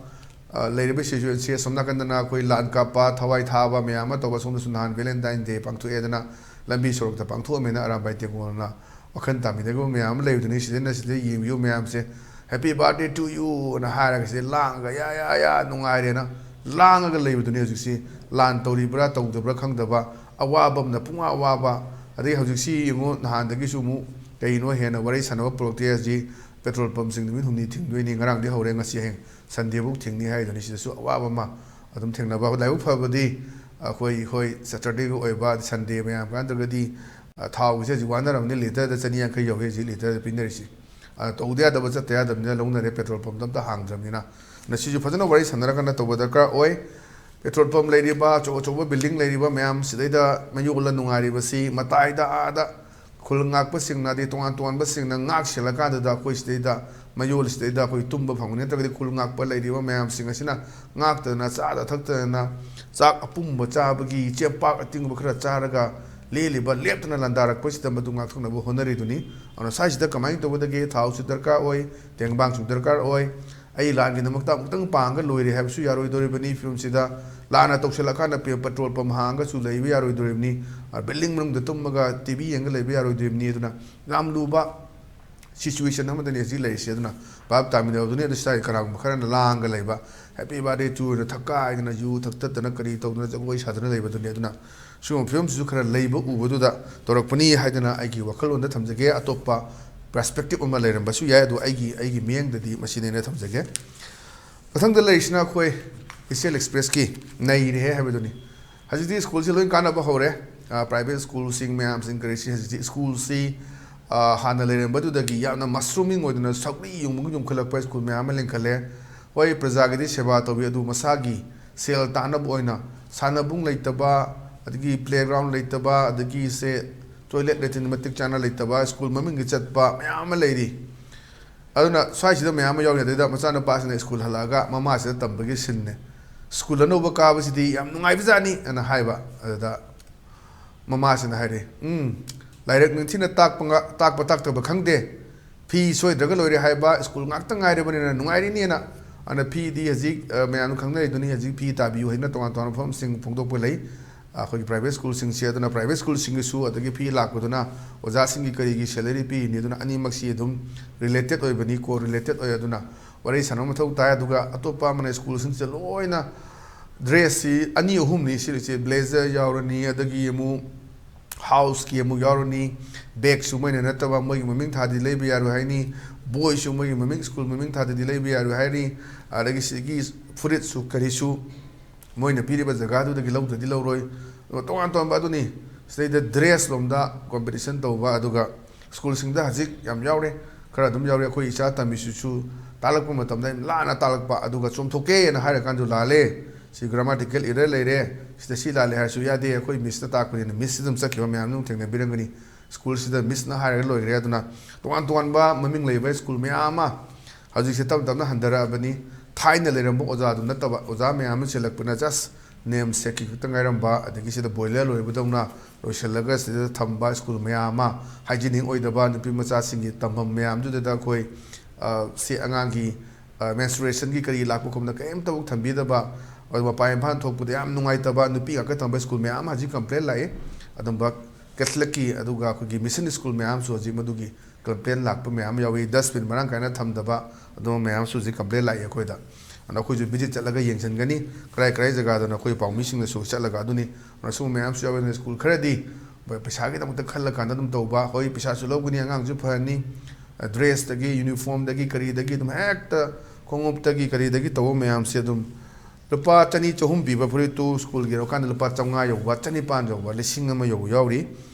ꯑ, ꯂꯩꯔꯤꯕ ꯁꯤꯆꯨꯋꯦꯁꯟꯁꯦ ꯑꯁꯣꯝ ꯅꯥꯀꯟꯗꯅ ꯑꯩꯈꯣꯏ ꯂꯥꯟ ꯀꯥꯞꯄ, ꯊꯋꯥꯏ ꯊꯥꯕ ꯃꯌꯥꯝ ꯑꯃ ꯇꯧꯕ, ꯁꯣꯝꯗꯁꯨ ꯅꯍꯥꯟ ꯚꯦꯂꯦꯟꯇꯥꯏꯟ ꯗꯦ ꯄꯥꯡꯊꯣꯛꯑꯦꯗꯅ ꯂꯝꯕꯤ ꯁꯣꯔꯣꯛꯇ ꯄꯥꯡꯊꯣꯛꯑꯝꯃꯦꯅ ꯑꯔꯥꯝꯕꯥꯏ ꯇꯦꯡꯒꯣꯜꯅ ꯋꯥꯈꯜ ꯇꯥꯃꯤꯟꯅꯈꯤꯕ ꯃꯌꯥꯝ ꯑꯃ ꯂꯩꯕꯗꯨꯅꯤ꯫ ꯁꯤꯗꯩꯅ ꯁꯤꯗ ꯌꯦꯡꯕꯤꯌꯨ ꯃꯌꯥꯝꯁꯦ, "Happy birthday to you" ꯑꯅ ꯍꯥꯏꯔꯒ ꯁꯤꯗ ꯂꯥꯡꯉꯒ "ꯌꯥ, ꯌꯥ, ꯌꯥ, ꯅꯨꯡꯉꯥꯏꯔꯦꯅ" ꯂꯥꯡꯉꯒ ꯂꯩꯕꯗꯨꯅꯤ꯫ ꯍꯧꯖꯤꯛꯁꯤ ꯂꯥꯟ ꯇꯧꯔꯤꯕ꯭ꯔꯥ ꯇꯧꯗꯕ꯭ꯔꯥ ꯈꯪꯗꯕ, ꯑꯋꯥꯕ ꯑꯃꯅ ꯄꯨꯡꯋꯥ ꯋꯥꯕ꯫ ꯑꯗꯩ ꯍꯧꯖꯤꯛꯁꯤ ꯌꯦꯡꯉꯨ, ꯅꯍꯥꯟꯗꯒꯤꯁꯨ ꯑꯃꯨꯛ ꯀꯩꯅꯣ ꯍꯦꯟꯅ ꯋꯥꯔꯤ ꯁꯥꯟꯅꯕ ꯄꯨꯔꯛꯇꯦ꯫ ꯍꯧꯖꯤꯛ ꯄꯦꯇ꯭ꯔꯣꯜ ꯄꯝꯁꯤꯡ ꯅꯨꯃꯤꯠ ꯍꯨꯝꯅꯤ ꯊꯤꯡꯗꯣꯏꯅꯤ, ꯉꯔꯥꯡꯗꯤ ꯍꯧꯔꯦ, ꯉꯁꯤ ꯍꯌꯦꯡ ꯁꯟꯗꯦꯐꯧ ꯊꯤꯡꯅꯤ ꯍꯥꯏꯗꯨꯅꯤ꯫ ꯁꯤꯗꯁꯨ ꯑꯋꯥꯕ ꯑꯃ ꯑꯗꯨꯝ ꯊꯦꯡꯅꯕ꯫ ꯂꯥꯏꯕꯛ ꯐꯕꯗꯤ ꯑꯩꯈꯣꯏ, ꯍꯣꯏ, ꯁꯦꯇꯔꯗꯦꯒ ꯑꯣꯏꯕ, ꯁꯟꯗꯦ ꯃꯌꯥꯝ ꯀꯥꯟꯗ꯭ꯔꯒꯗꯤ, ꯑ, ꯊꯥꯎꯒꯤꯁꯦ ꯍꯧꯖꯤꯛ ꯋꯥꯅꯔꯕꯅꯤ꯫ ꯂꯤꯇꯔꯗ ꯆꯅꯤ ꯌꯥꯡꯈꯩ ꯌꯧꯋꯦ ꯍꯧꯖꯤꯛ ꯂꯤꯇꯔꯗ ꯄꯤꯅꯔꯤꯁꯤ꯫ ꯑ, ꯇꯧꯗ ꯌꯥꯗꯕ, ꯆꯠꯇ ꯌꯥꯗꯕꯅꯤꯅ ꯂꯧꯅꯔꯦ, ꯄꯦꯇ꯭ꯔꯣꯜ ꯄꯝꯗ ꯑꯝꯇ ꯍꯥꯡꯗ꯭ꯔꯕꯅꯤꯅ꯫ ꯑꯗꯨꯅ ꯁꯤꯁꯨ ꯐꯖꯅ ꯋꯥꯔꯤ ꯁꯥꯟꯅꯔꯀꯥꯟꯗ ꯇꯧꯕ ꯗꯔꯀꯥꯔ ꯑꯣꯏ꯫ ꯄꯦꯇ꯭ꯔꯣꯜ ꯄꯝ ꯂꯩꯔꯤꯕ, ꯑꯆꯧ ꯑꯆꯧꯕ ꯕꯤꯜꯗꯤꯡ ꯂꯩꯔꯤꯕ ꯃꯌꯥꯝ, ꯁꯤꯗꯩꯗ ꯃꯌꯣꯜꯂ ꯅꯨꯡꯉꯥꯏꯔꯤꯕꯁꯤ ꯃꯇꯥꯏꯗ ꯑꯥꯗ ꯈꯨꯜ ꯉꯥꯛꯄꯁꯤꯡꯅ, ꯑꯗꯩ ꯇꯣꯉꯥꯟ ꯇꯣꯉꯥꯟꯕꯁꯤꯡꯅ ꯉꯥꯛ ꯁꯦꯜꯂꯀꯥꯟꯗꯨꯗ ꯑꯩꯈꯣꯏ ꯁꯤꯗꯩꯗ ꯃꯌꯣꯜꯁꯤꯗꯩꯗ ꯑꯩꯈꯣꯏ ꯇꯨꯝꯕ ꯐꯪꯕꯅꯤ, ꯅꯠꯇ꯭ꯔꯒꯗꯤ ꯈꯨꯜ ꯉꯥꯛꯄ ꯂꯩꯔꯤꯕ ꯃꯌꯥꯝꯁꯤꯡ ꯑꯁꯤꯅ ꯉꯥꯛꯇꯗꯅ, ꯆꯥꯗ ꯊꯛꯇꯗꯅ, ꯆꯥꯛ ꯑꯄꯨꯝꯕ ꯆꯥꯕꯒꯤ, ꯆꯦꯡꯄꯥꯛ ꯑꯇꯤꯡꯕ ꯈꯔ ꯆꯥꯔꯒ ꯂꯦꯜꯂꯤꯕ, ꯂꯦꯞꯇꯅ ꯂꯥꯟꯗꯥꯔꯛꯄꯁꯤꯗ ꯃꯗꯨ ꯉꯥꯛꯊꯣꯛꯅꯕ ꯍꯣꯠꯅꯔꯤꯗꯨꯅꯤ꯫ ꯑꯗꯨꯅ ꯁ꯭ꯋꯥꯏꯁꯤꯗ ꯀꯃꯥꯏꯅ ꯇꯧꯒꯗꯒꯦ? ꯊꯥꯎꯁꯨ ꯗꯔꯀꯥꯔ ꯑꯣꯏ, ꯇꯦꯡꯕꯥꯡꯁꯨ ꯗꯔꯀꯥꯔ ꯑꯣꯏ꯫ ꯑꯩ ꯂꯥꯟꯒꯤꯗꯃꯛꯇ ꯑꯃꯨꯛꯇꯪ ꯄꯥꯡꯉꯒ ꯂꯣꯏꯔꯦ ꯍꯥꯏꯕꯁꯨ ꯌꯥꯔꯣꯏꯗꯧꯔꯤꯕꯅꯤ꯫ ꯐꯤꯕꯝꯁꯤꯗ ꯂꯥꯟꯅ ꯇꯧꯁꯤꯜꯂꯀꯥꯟꯗ ꯄꯦ-, ꯄꯦꯇ꯭ꯔꯣꯜ ꯄꯝ ꯍꯥꯡꯉꯒꯁꯨ ꯂꯩꯕ ꯌꯥꯔꯣꯏꯗꯧꯔꯤꯕꯅꯤ꯫ ꯑ, ꯕꯤꯜꯗꯤꯡ ꯃꯅꯨꯡꯗ ꯇꯨꯝꯃꯒ ꯇꯤ ꯚꯤ ꯌꯦꯡꯉꯒ ꯂꯩꯕ ꯌꯥꯔꯣꯏꯗꯧꯔꯤꯕꯅꯤ꯫ ꯑꯗꯨꯅ ꯌꯥꯝ ꯂꯨꯕ ꯁꯤꯆꯨꯋꯦꯁꯟ ꯑꯃꯗꯅꯤ ꯍꯧꯖꯤꯛ ꯂꯩꯔꯤꯁꯦ꯫ ꯑꯗꯨꯅ ꯚꯥꯞ ꯇꯥꯃꯤꯟꯅꯕꯗꯨꯅꯤ꯫ ꯑꯗꯨ ꯁꯤꯗ ꯀꯅꯥꯒꯨꯝꯕ ꯈꯔꯅ ꯂꯥꯡꯒ ꯂꯩꯕ, ꯍꯦꯄꯤ ꯕꯥꯔꯗꯦ ꯇꯨ ꯑꯣꯏꯅ ꯊꯛꯀꯥꯏꯗꯅ, ꯌꯨ ꯊꯛꯇꯠꯇꯅ, ꯀꯔꯤ ꯇꯧꯗꯅ, ꯖꯒꯣꯏ ꯁꯥꯗꯅ ꯂꯩꯕꯗꯨꯅꯤ꯫ ꯑꯗꯨꯅ ꯁꯤꯒꯨꯝꯕ ꯐꯤꯕꯝꯁꯤꯁꯨ ꯈꯔ ꯂꯩꯕ ꯎꯕꯗꯨꯗ ꯇꯧꯔꯛꯄꯅꯤ ꯍꯥꯏꯗꯅ ꯑꯩꯒꯤ ꯋꯥꯈꯜꯂꯣꯟꯗ ꯊꯝꯖꯒꯦ꯫ ꯑꯇꯣꯞꯄ ꯄꯔꯁꯄꯦꯛꯇꯤꯞ ꯑꯃ ꯂꯩꯔꯝꯕꯁꯨ ꯌꯥꯏ, ꯑꯗꯨ ꯑꯩꯒꯤ, ꯑꯩꯒꯤ ꯃꯤꯠꯌꯦꯡꯗꯗꯤ ꯃꯁꯤꯅꯦꯅ ꯊꯝꯖꯒꯦ꯫ ꯃꯊꯪꯗ ꯂꯩꯔꯤꯁꯤꯅ ꯑꯩꯈꯣꯏ ꯏꯆꯦꯜ ꯑꯦꯛꯁꯄ꯭ꯔꯦꯁꯀꯤ ꯅꯩꯔꯦꯍꯦ ꯍꯥꯏꯕꯗꯨꯅꯤ꯫ ꯍꯧꯖꯤꯛꯇꯤ ꯁ꯭ꯀꯨꯜꯁꯤ ꯂꯣꯏ ꯀꯥꯟꯅꯕ ꯍꯧꯔꯦ꯫ ꯄ꯭ꯔꯥꯏꯚꯦꯠ ꯁ꯭ꯀꯨꯜꯁꯤꯡ ꯃꯌꯥꯝꯁꯤꯡ ꯀꯔꯤꯁꯤ ꯍꯧꯖꯤꯛꯇꯤ ꯁ꯭ꯀꯨꯜꯁꯤ, ꯑ, ꯍꯥꯟꯅ ꯂꯩꯔꯝꯕꯗꯨꯗꯒꯤ ꯌꯥꯝꯅ ꯃꯁꯔꯨꯃꯤꯡ ꯑꯣꯏꯗꯅ ꯁꯧꯒ꯭ꯔꯤ ꯌꯨꯡꯕꯒꯨꯝ ꯌꯨꯡꯈꯠꯂꯛꯄ ꯁ꯭ꯀꯨꯜ ꯃꯌꯥꯝ ꯑꯃ ꯂꯤꯡꯈꯠꯂꯦ꯫ ꯍꯣꯏ, ꯄ꯭ꯔꯖꯥꯒꯤꯗꯤ ꯁꯦꯕꯥ ꯇꯧꯏ, ꯑꯗꯨ ꯃꯁꯥꯒꯤ ꯁꯦꯜ ꯇꯥꯟꯅꯕ ꯑꯣꯏꯅ ꯁꯥꯟꯅꯕꯨꯡ ꯂꯩꯇꯕ, ꯑꯗꯒꯤ ꯄ꯭ꯂꯦꯒ꯭ꯔꯥꯎꯟ ꯂꯩꯇꯕ, ꯑꯗꯒꯤ ꯁꯦ ꯇꯣꯏꯂꯦꯠ ꯂꯦꯇ꯭ꯔꯤꯟ ꯃꯇꯤꯛ ꯆꯥꯅ ꯂꯩꯇꯕ ꯁ꯭ꯀꯨꯜ ꯃꯃꯤꯡꯒꯤ ꯆꯠꯄ ꯃꯌꯥꯝ ꯑꯃ ꯂꯩꯔꯤ꯫ ꯑꯗꯨꯅ ꯁ꯭ꯋꯥꯏꯁꯤꯗ ꯃꯌꯥꯝ ꯑꯃ ꯌꯥꯎꯔꯤ꯫ ꯑꯗꯩꯗ ꯃꯆꯥꯅꯨꯄꯥꯁꯤꯅ ꯁ꯭ꯀꯨꯜ ꯍꯜꯂꯛꯑꯒ ꯃꯃꯥꯁꯤꯗ ꯇꯝꯕꯒꯤ ꯁꯤꯟꯅꯦ꯫ "ꯁ꯭ꯀꯨꯜ ꯑꯅꯧꯕ ꯀꯥꯕꯁꯤꯗꯤ ꯌꯥꯝ ꯅꯨꯡꯉꯥꯏꯕꯖꯥꯠꯅꯤ" ꯑꯅ ꯍꯥꯏꯕ꯫ ꯑꯗꯨꯗ ꯃꯃꯥꯁꯤꯅ ꯍꯥꯏꯔꯦ, "ꯎꯝ, ꯂꯥꯏꯔꯤꯛ ꯅꯤꯡꯊꯤꯅ ꯇꯥꯛꯄ ꯉ-, ꯇꯥꯛꯄ ꯇꯥꯛꯇꯕ ꯈꯪꯗꯦ, ꯐꯤ ꯁꯣꯏꯗ꯭ꯔꯒ ꯂꯣꯏꯔꯦ ꯍꯥꯏꯕ, ꯁ꯭ꯀꯨꯜ ꯉꯥꯛꯇ ꯉꯥꯏꯔꯕꯅꯤꯅ ꯅꯨꯡꯉꯥꯏꯔꯤꯅꯦꯅ"꯫ ꯑꯗꯨꯅ ꯐꯤꯗꯤ ꯍꯧꯖꯤꯛ, ꯑ, ꯃꯌꯥꯝꯅ ꯈꯪꯅꯔꯤꯗꯨꯅꯤ, ꯍꯧꯖꯤꯛ ꯐꯤ ꯇꯥꯕꯤꯌꯨ ꯍꯥꯏꯅ ꯇꯣꯉꯥꯟ ꯇꯣꯉꯥꯟꯕ ꯃꯐꯝꯁꯤꯡ ꯐꯣꯡꯗꯣꯛꯄ ꯂꯩ꯫ ꯑꯩꯈꯣꯏꯒꯤ ꯄ꯭ꯔꯥꯏꯚꯦꯠ ꯁ꯭ꯀꯨꯜꯁꯤꯡꯁꯦ꯫ ꯑꯗꯨꯅ ꯄ꯭ꯔꯥꯏꯚꯦꯠ ꯁ꯭ꯀꯨꯜꯁꯤꯡꯒꯤꯁꯨ ꯑꯗꯒꯤ ꯐꯤ ꯂꯥꯛꯄꯗꯨꯅ ꯑꯣꯖꯥꯁꯤꯡꯒꯤ ꯀꯔꯤꯒꯤ ꯁꯦꯂꯔꯤ ꯄꯤꯔꯤꯅꯤ, ꯑꯗꯨꯅ ꯑꯅꯤꯃꯛꯁꯤ ꯑꯗꯨꯝ ꯔꯤꯂꯦꯇꯦꯠ ꯑꯣꯏꯕꯅꯤ, ꯀꯣ ꯔꯤꯂꯦꯇꯦꯠ ꯑꯣꯏ꯫ ꯑꯗꯨꯅ ꯋꯥꯔꯤ ꯁꯥꯟꯅꯕ ꯃꯊꯧ ꯇꯥꯏ꯫ ꯑꯗꯨꯒ ꯑꯇꯣꯞꯄ ꯑꯃꯅ ꯁ꯭ꯀꯨꯜꯁꯤꯡꯁꯦ ꯂꯣꯏꯅ ꯗ꯭ꯔꯦꯁꯁꯤ ꯑꯅꯤ ꯑꯍꯨꯝꯅꯤ ꯁꯤꯔꯤꯁꯦ, ꯕ꯭ꯂꯦꯖꯔ ꯌꯥꯎꯔꯅꯤ, ꯑꯗꯒꯤ ꯑꯃꯨꯛ ꯍꯥꯎꯁꯀꯤ ꯑꯃꯨꯛ ꯌꯥꯎꯔꯅꯤ, ꯕꯦꯒꯁꯨ ꯃꯣꯏꯅ ꯅꯠꯇꯕ ꯃꯣꯏꯒꯤ ꯃꯃꯤꯡ ꯊꯥꯗꯤ ꯂꯩꯕ ꯌꯥꯔꯣꯏ ꯍꯥꯏꯅꯤ, ꯕꯣꯏꯁꯨ ꯃꯣꯏꯒꯤ ꯃꯃꯤꯡ, ꯁ꯭ꯀꯨꯜ ꯃꯃꯤꯡ ꯊꯥꯗꯗꯤ ꯂꯩꯕ ꯌꯥꯔꯣꯏ ꯍꯥꯏꯅꯤ, ꯑꯗꯒꯤ ꯁꯤꯒꯤ ꯐꯨꯔꯤꯠꯁꯨ ꯀꯔꯤꯁꯨ ꯃꯣꯏꯅ ꯄꯤꯔꯤꯕ ꯖꯒꯥꯗꯨꯗꯒꯤ ꯂꯧꯗ꯭ꯔꯗꯤ ꯂꯧꯔꯣꯏ꯫ ꯑꯗꯨꯒ ꯇꯣꯉꯥꯟ ꯇꯣꯉꯥꯟꯕ ꯑꯗꯨꯅꯤ꯫ ꯁꯤꯗꯩꯗ ꯗ꯭ꯔꯦꯁ ꯂꯣꯝꯗ ꯀꯣꯝꯄꯤꯇꯤꯁꯟ ꯇꯧꯕ, ꯑꯗꯨꯒ ꯁ꯭ꯀꯨꯜꯁꯤꯡꯗ ꯍꯧꯖꯤꯛ ꯌꯥꯝ ꯌꯥꯎꯔꯦ, ꯈꯔ ꯑꯗꯨꯝ ꯌꯥꯎꯔꯦ꯫ ꯑꯩꯈꯣꯏ ꯏꯆꯥ ꯇꯝꯃꯤꯁꯤꯁꯨ ꯇꯥꯛꯂꯛꯄ ꯃꯇꯝꯗ ꯌꯥꯝ ꯂꯥꯟꯅ ꯇꯥꯛꯂꯛꯄ, ꯑꯗꯨꯒ ꯆꯨꯝꯊꯣꯛꯀꯦꯅ ꯍꯥꯏꯔꯀꯥꯟꯗꯁꯨ ꯂꯥꯜꯂꯦ, ꯁꯤ ꯒ꯭ꯔꯥꯃꯥꯇꯤꯀꯦꯜ ꯏꯔꯔ ꯂꯩꯔꯦ, ꯁꯤꯗ ꯁꯤ ꯂꯥꯜꯂꯦ ꯍꯥꯏꯔꯁꯨ ꯌꯥꯗꯦ, ꯑꯩꯈꯣꯏ ꯃꯤꯁꯇ ꯇꯥꯛꯄꯅꯤꯅ ꯃꯤꯁꯁꯤꯗ ꯑꯗꯨꯝ ꯆꯠꯈꯤꯕ ꯃꯌꯥꯝ ꯑꯗꯨꯝ ꯊꯦꯡꯅꯕꯤꯔꯝꯒꯅꯤ꯫ ꯁ꯭ꯀꯨꯜꯁꯤꯗ ꯃꯤꯁꯅ ꯍꯥꯏꯔꯒ ꯂꯣꯏꯈ꯭ꯔꯦ꯫ ꯑꯗꯨꯅ ꯇꯣꯉꯥꯟ ꯇꯣꯉꯥꯟꯕ ꯃꯃꯤꯡ ꯂꯩꯕ ꯁ꯭ꯀꯨꯜ ꯃꯌꯥꯝ ꯑꯃ ꯍꯧꯖꯤꯛꯁꯦ ꯇꯞꯅ ꯇꯞꯅ ꯍꯟꯊꯔꯛꯑꯕꯅꯤ꯫ ꯊꯥꯏꯅ ꯂꯩꯔꯝꯕ ꯑꯣꯖꯥꯗꯨ ꯅꯠꯇꯕ, ꯑꯣꯖꯥ ꯃꯌꯥꯝ ꯑꯃ ꯆꯦꯜꯂꯛꯄꯅ just ꯅꯦꯝ ꯁꯦꯛꯀꯤ ꯈꯛꯇ ꯉꯥꯏꯔꯝꯕ, ꯑꯗꯒꯤ ꯁꯤꯗ ꯕꯣꯏꯂꯔ ꯂꯣꯏꯕꯗꯧꯅ ꯂꯣꯏꯁꯤꯜꯂꯒ ꯁꯤꯗ ꯊꯝꯕ ꯁ꯭ꯀꯨꯜ ꯃꯌꯥꯝ ꯑꯃ, ꯍꯥꯏꯖꯤꯅꯤꯛ ꯑꯣꯏꯗꯕ, ꯅꯨꯄꯤ ꯃꯆꯥꯁꯤꯡꯒꯤ ꯇꯝꯐꯝ ꯃꯌꯥꯝꯗꯨꯗ ꯑꯩꯈꯣꯏ, ꯑ, ꯁꯤ ꯑꯉꯥꯡꯒꯤ, ꯑ, ꯃꯦꯟꯁꯇ꯭ꯔꯨꯑꯦꯁꯟꯒꯤ ꯀꯔꯤ ꯂꯥꯛꯄ ꯈꯣꯠꯄꯗ ꯀꯔꯤꯝꯇꯐꯥꯎ ꯊꯝꯕꯤꯗꯕ, ꯑꯗꯨ ꯃꯄꯥꯟ ꯏꯝꯐꯥꯜ ꯊꯣꯛꯄꯗ ꯌꯥꯝ ꯅꯨꯡꯉꯥꯏꯇꯕ, ꯅꯨꯄꯤ ꯉꯥꯛꯇ ꯇꯝꯕ ꯁ꯭ꯀꯨꯜ ꯃꯌꯥꯝ ꯑꯃ ꯍꯧꯖꯤꯛ ꯀꯝꯄ꯭ꯂꯦꯟ ꯂꯥꯛꯏ꯫ ꯑꯗꯨꯝꯕ ꯀꯦꯊꯂꯤꯛꯀꯤ ꯑꯗꯨꯒ ꯑꯩꯈꯣꯏꯒꯤ ꯃꯤꯁꯟ ꯁ꯭ꯀꯨꯜ ꯃꯌꯥꯝꯁꯨ ꯍꯧꯖꯤꯛ ꯃꯗꯨꯒꯤ ꯀꯝꯄ꯭ꯂꯦꯟ ꯂꯥꯛꯄ ꯃꯌꯥꯝ ꯌꯥꯎꯏ꯫ ꯗꯁꯕꯤꯟ ꯃꯔꯥꯡ ꯀꯥꯏꯅ ꯊꯝꯗꯕ, ꯑꯗꯨꯝꯕ ꯃꯌꯥꯝꯁꯨ ꯍꯧꯖꯤꯛ ꯀꯝꯄ꯭ꯂꯦꯟ ꯂꯥꯛꯏ ꯑꯩꯈꯣꯏꯗ꯫ ꯑꯗꯣ ꯑꯩꯈꯣꯏꯁꯨ ꯚꯤꯖꯤꯠ ꯆꯠꯂꯒ ꯌꯦꯡꯁꯤꯟꯒꯅꯤ, ꯀꯔꯥꯏ ꯀꯔꯥꯏ ꯖꯒꯥꯗꯅ ꯑꯩꯈꯣꯏ ꯄꯥꯎꯃꯤꯁꯤꯡꯅꯁꯨ ꯆꯠꯂꯒ꯫ ꯑꯗꯨꯅꯤ, ꯑꯗꯨꯅ ꯁꯨꯝꯕ ꯃꯌꯥꯝꯁꯨ ꯌꯥꯎꯋꯦ꯫ ꯑꯗꯨꯅ ꯁ꯭ꯀꯨꯜ ꯈꯔꯗꯤ ꯄꯩꯁꯥꯒꯤꯗꯃꯛꯇ ꯈꯜꯂ ꯀꯥꯟꯗ ꯑꯗꯨꯝ ꯇꯧꯕ, ꯍꯣꯏ, ꯄꯩꯁꯥꯁꯨ ꯂꯧꯒꯅꯤ, ꯑꯉꯥꯡꯁꯨ ꯐꯍꯟꯅꯤ, ꯗ꯭ꯔꯦꯁꯇꯒꯤ, ꯌꯨꯅꯤꯐꯣꯔꯝꯗꯒꯤ, ꯀꯔꯤꯗꯒꯤ ꯑꯗꯨꯝ ꯍꯦꯛꯇ ꯈꯣꯡꯎꯞꯇꯒꯤ ꯀꯔꯤꯗꯒꯤ ꯇꯧꯕ ꯃꯌꯥꯝꯁꯦ ꯑꯗꯨꯝ ꯂꯨꯄꯥ ꯆꯅꯤ ꯆꯍꯨꯝ ꯄꯤꯕ ꯐꯨꯔꯤꯠꯇꯨ ꯁ꯭ꯀꯨꯜꯒꯤ ꯌꯧꯔꯀꯥꯟꯗ ꯂꯨꯄꯥ ꯆꯥꯝꯃꯉꯥ ꯌꯧꯕ, ꯆꯅꯤꯄꯥꯟ ꯌꯧꯕ, ꯂꯤꯁꯤꯡ ꯑꯃ ꯌꯧꯕ ꯌꯥꯎꯔꯤ꯫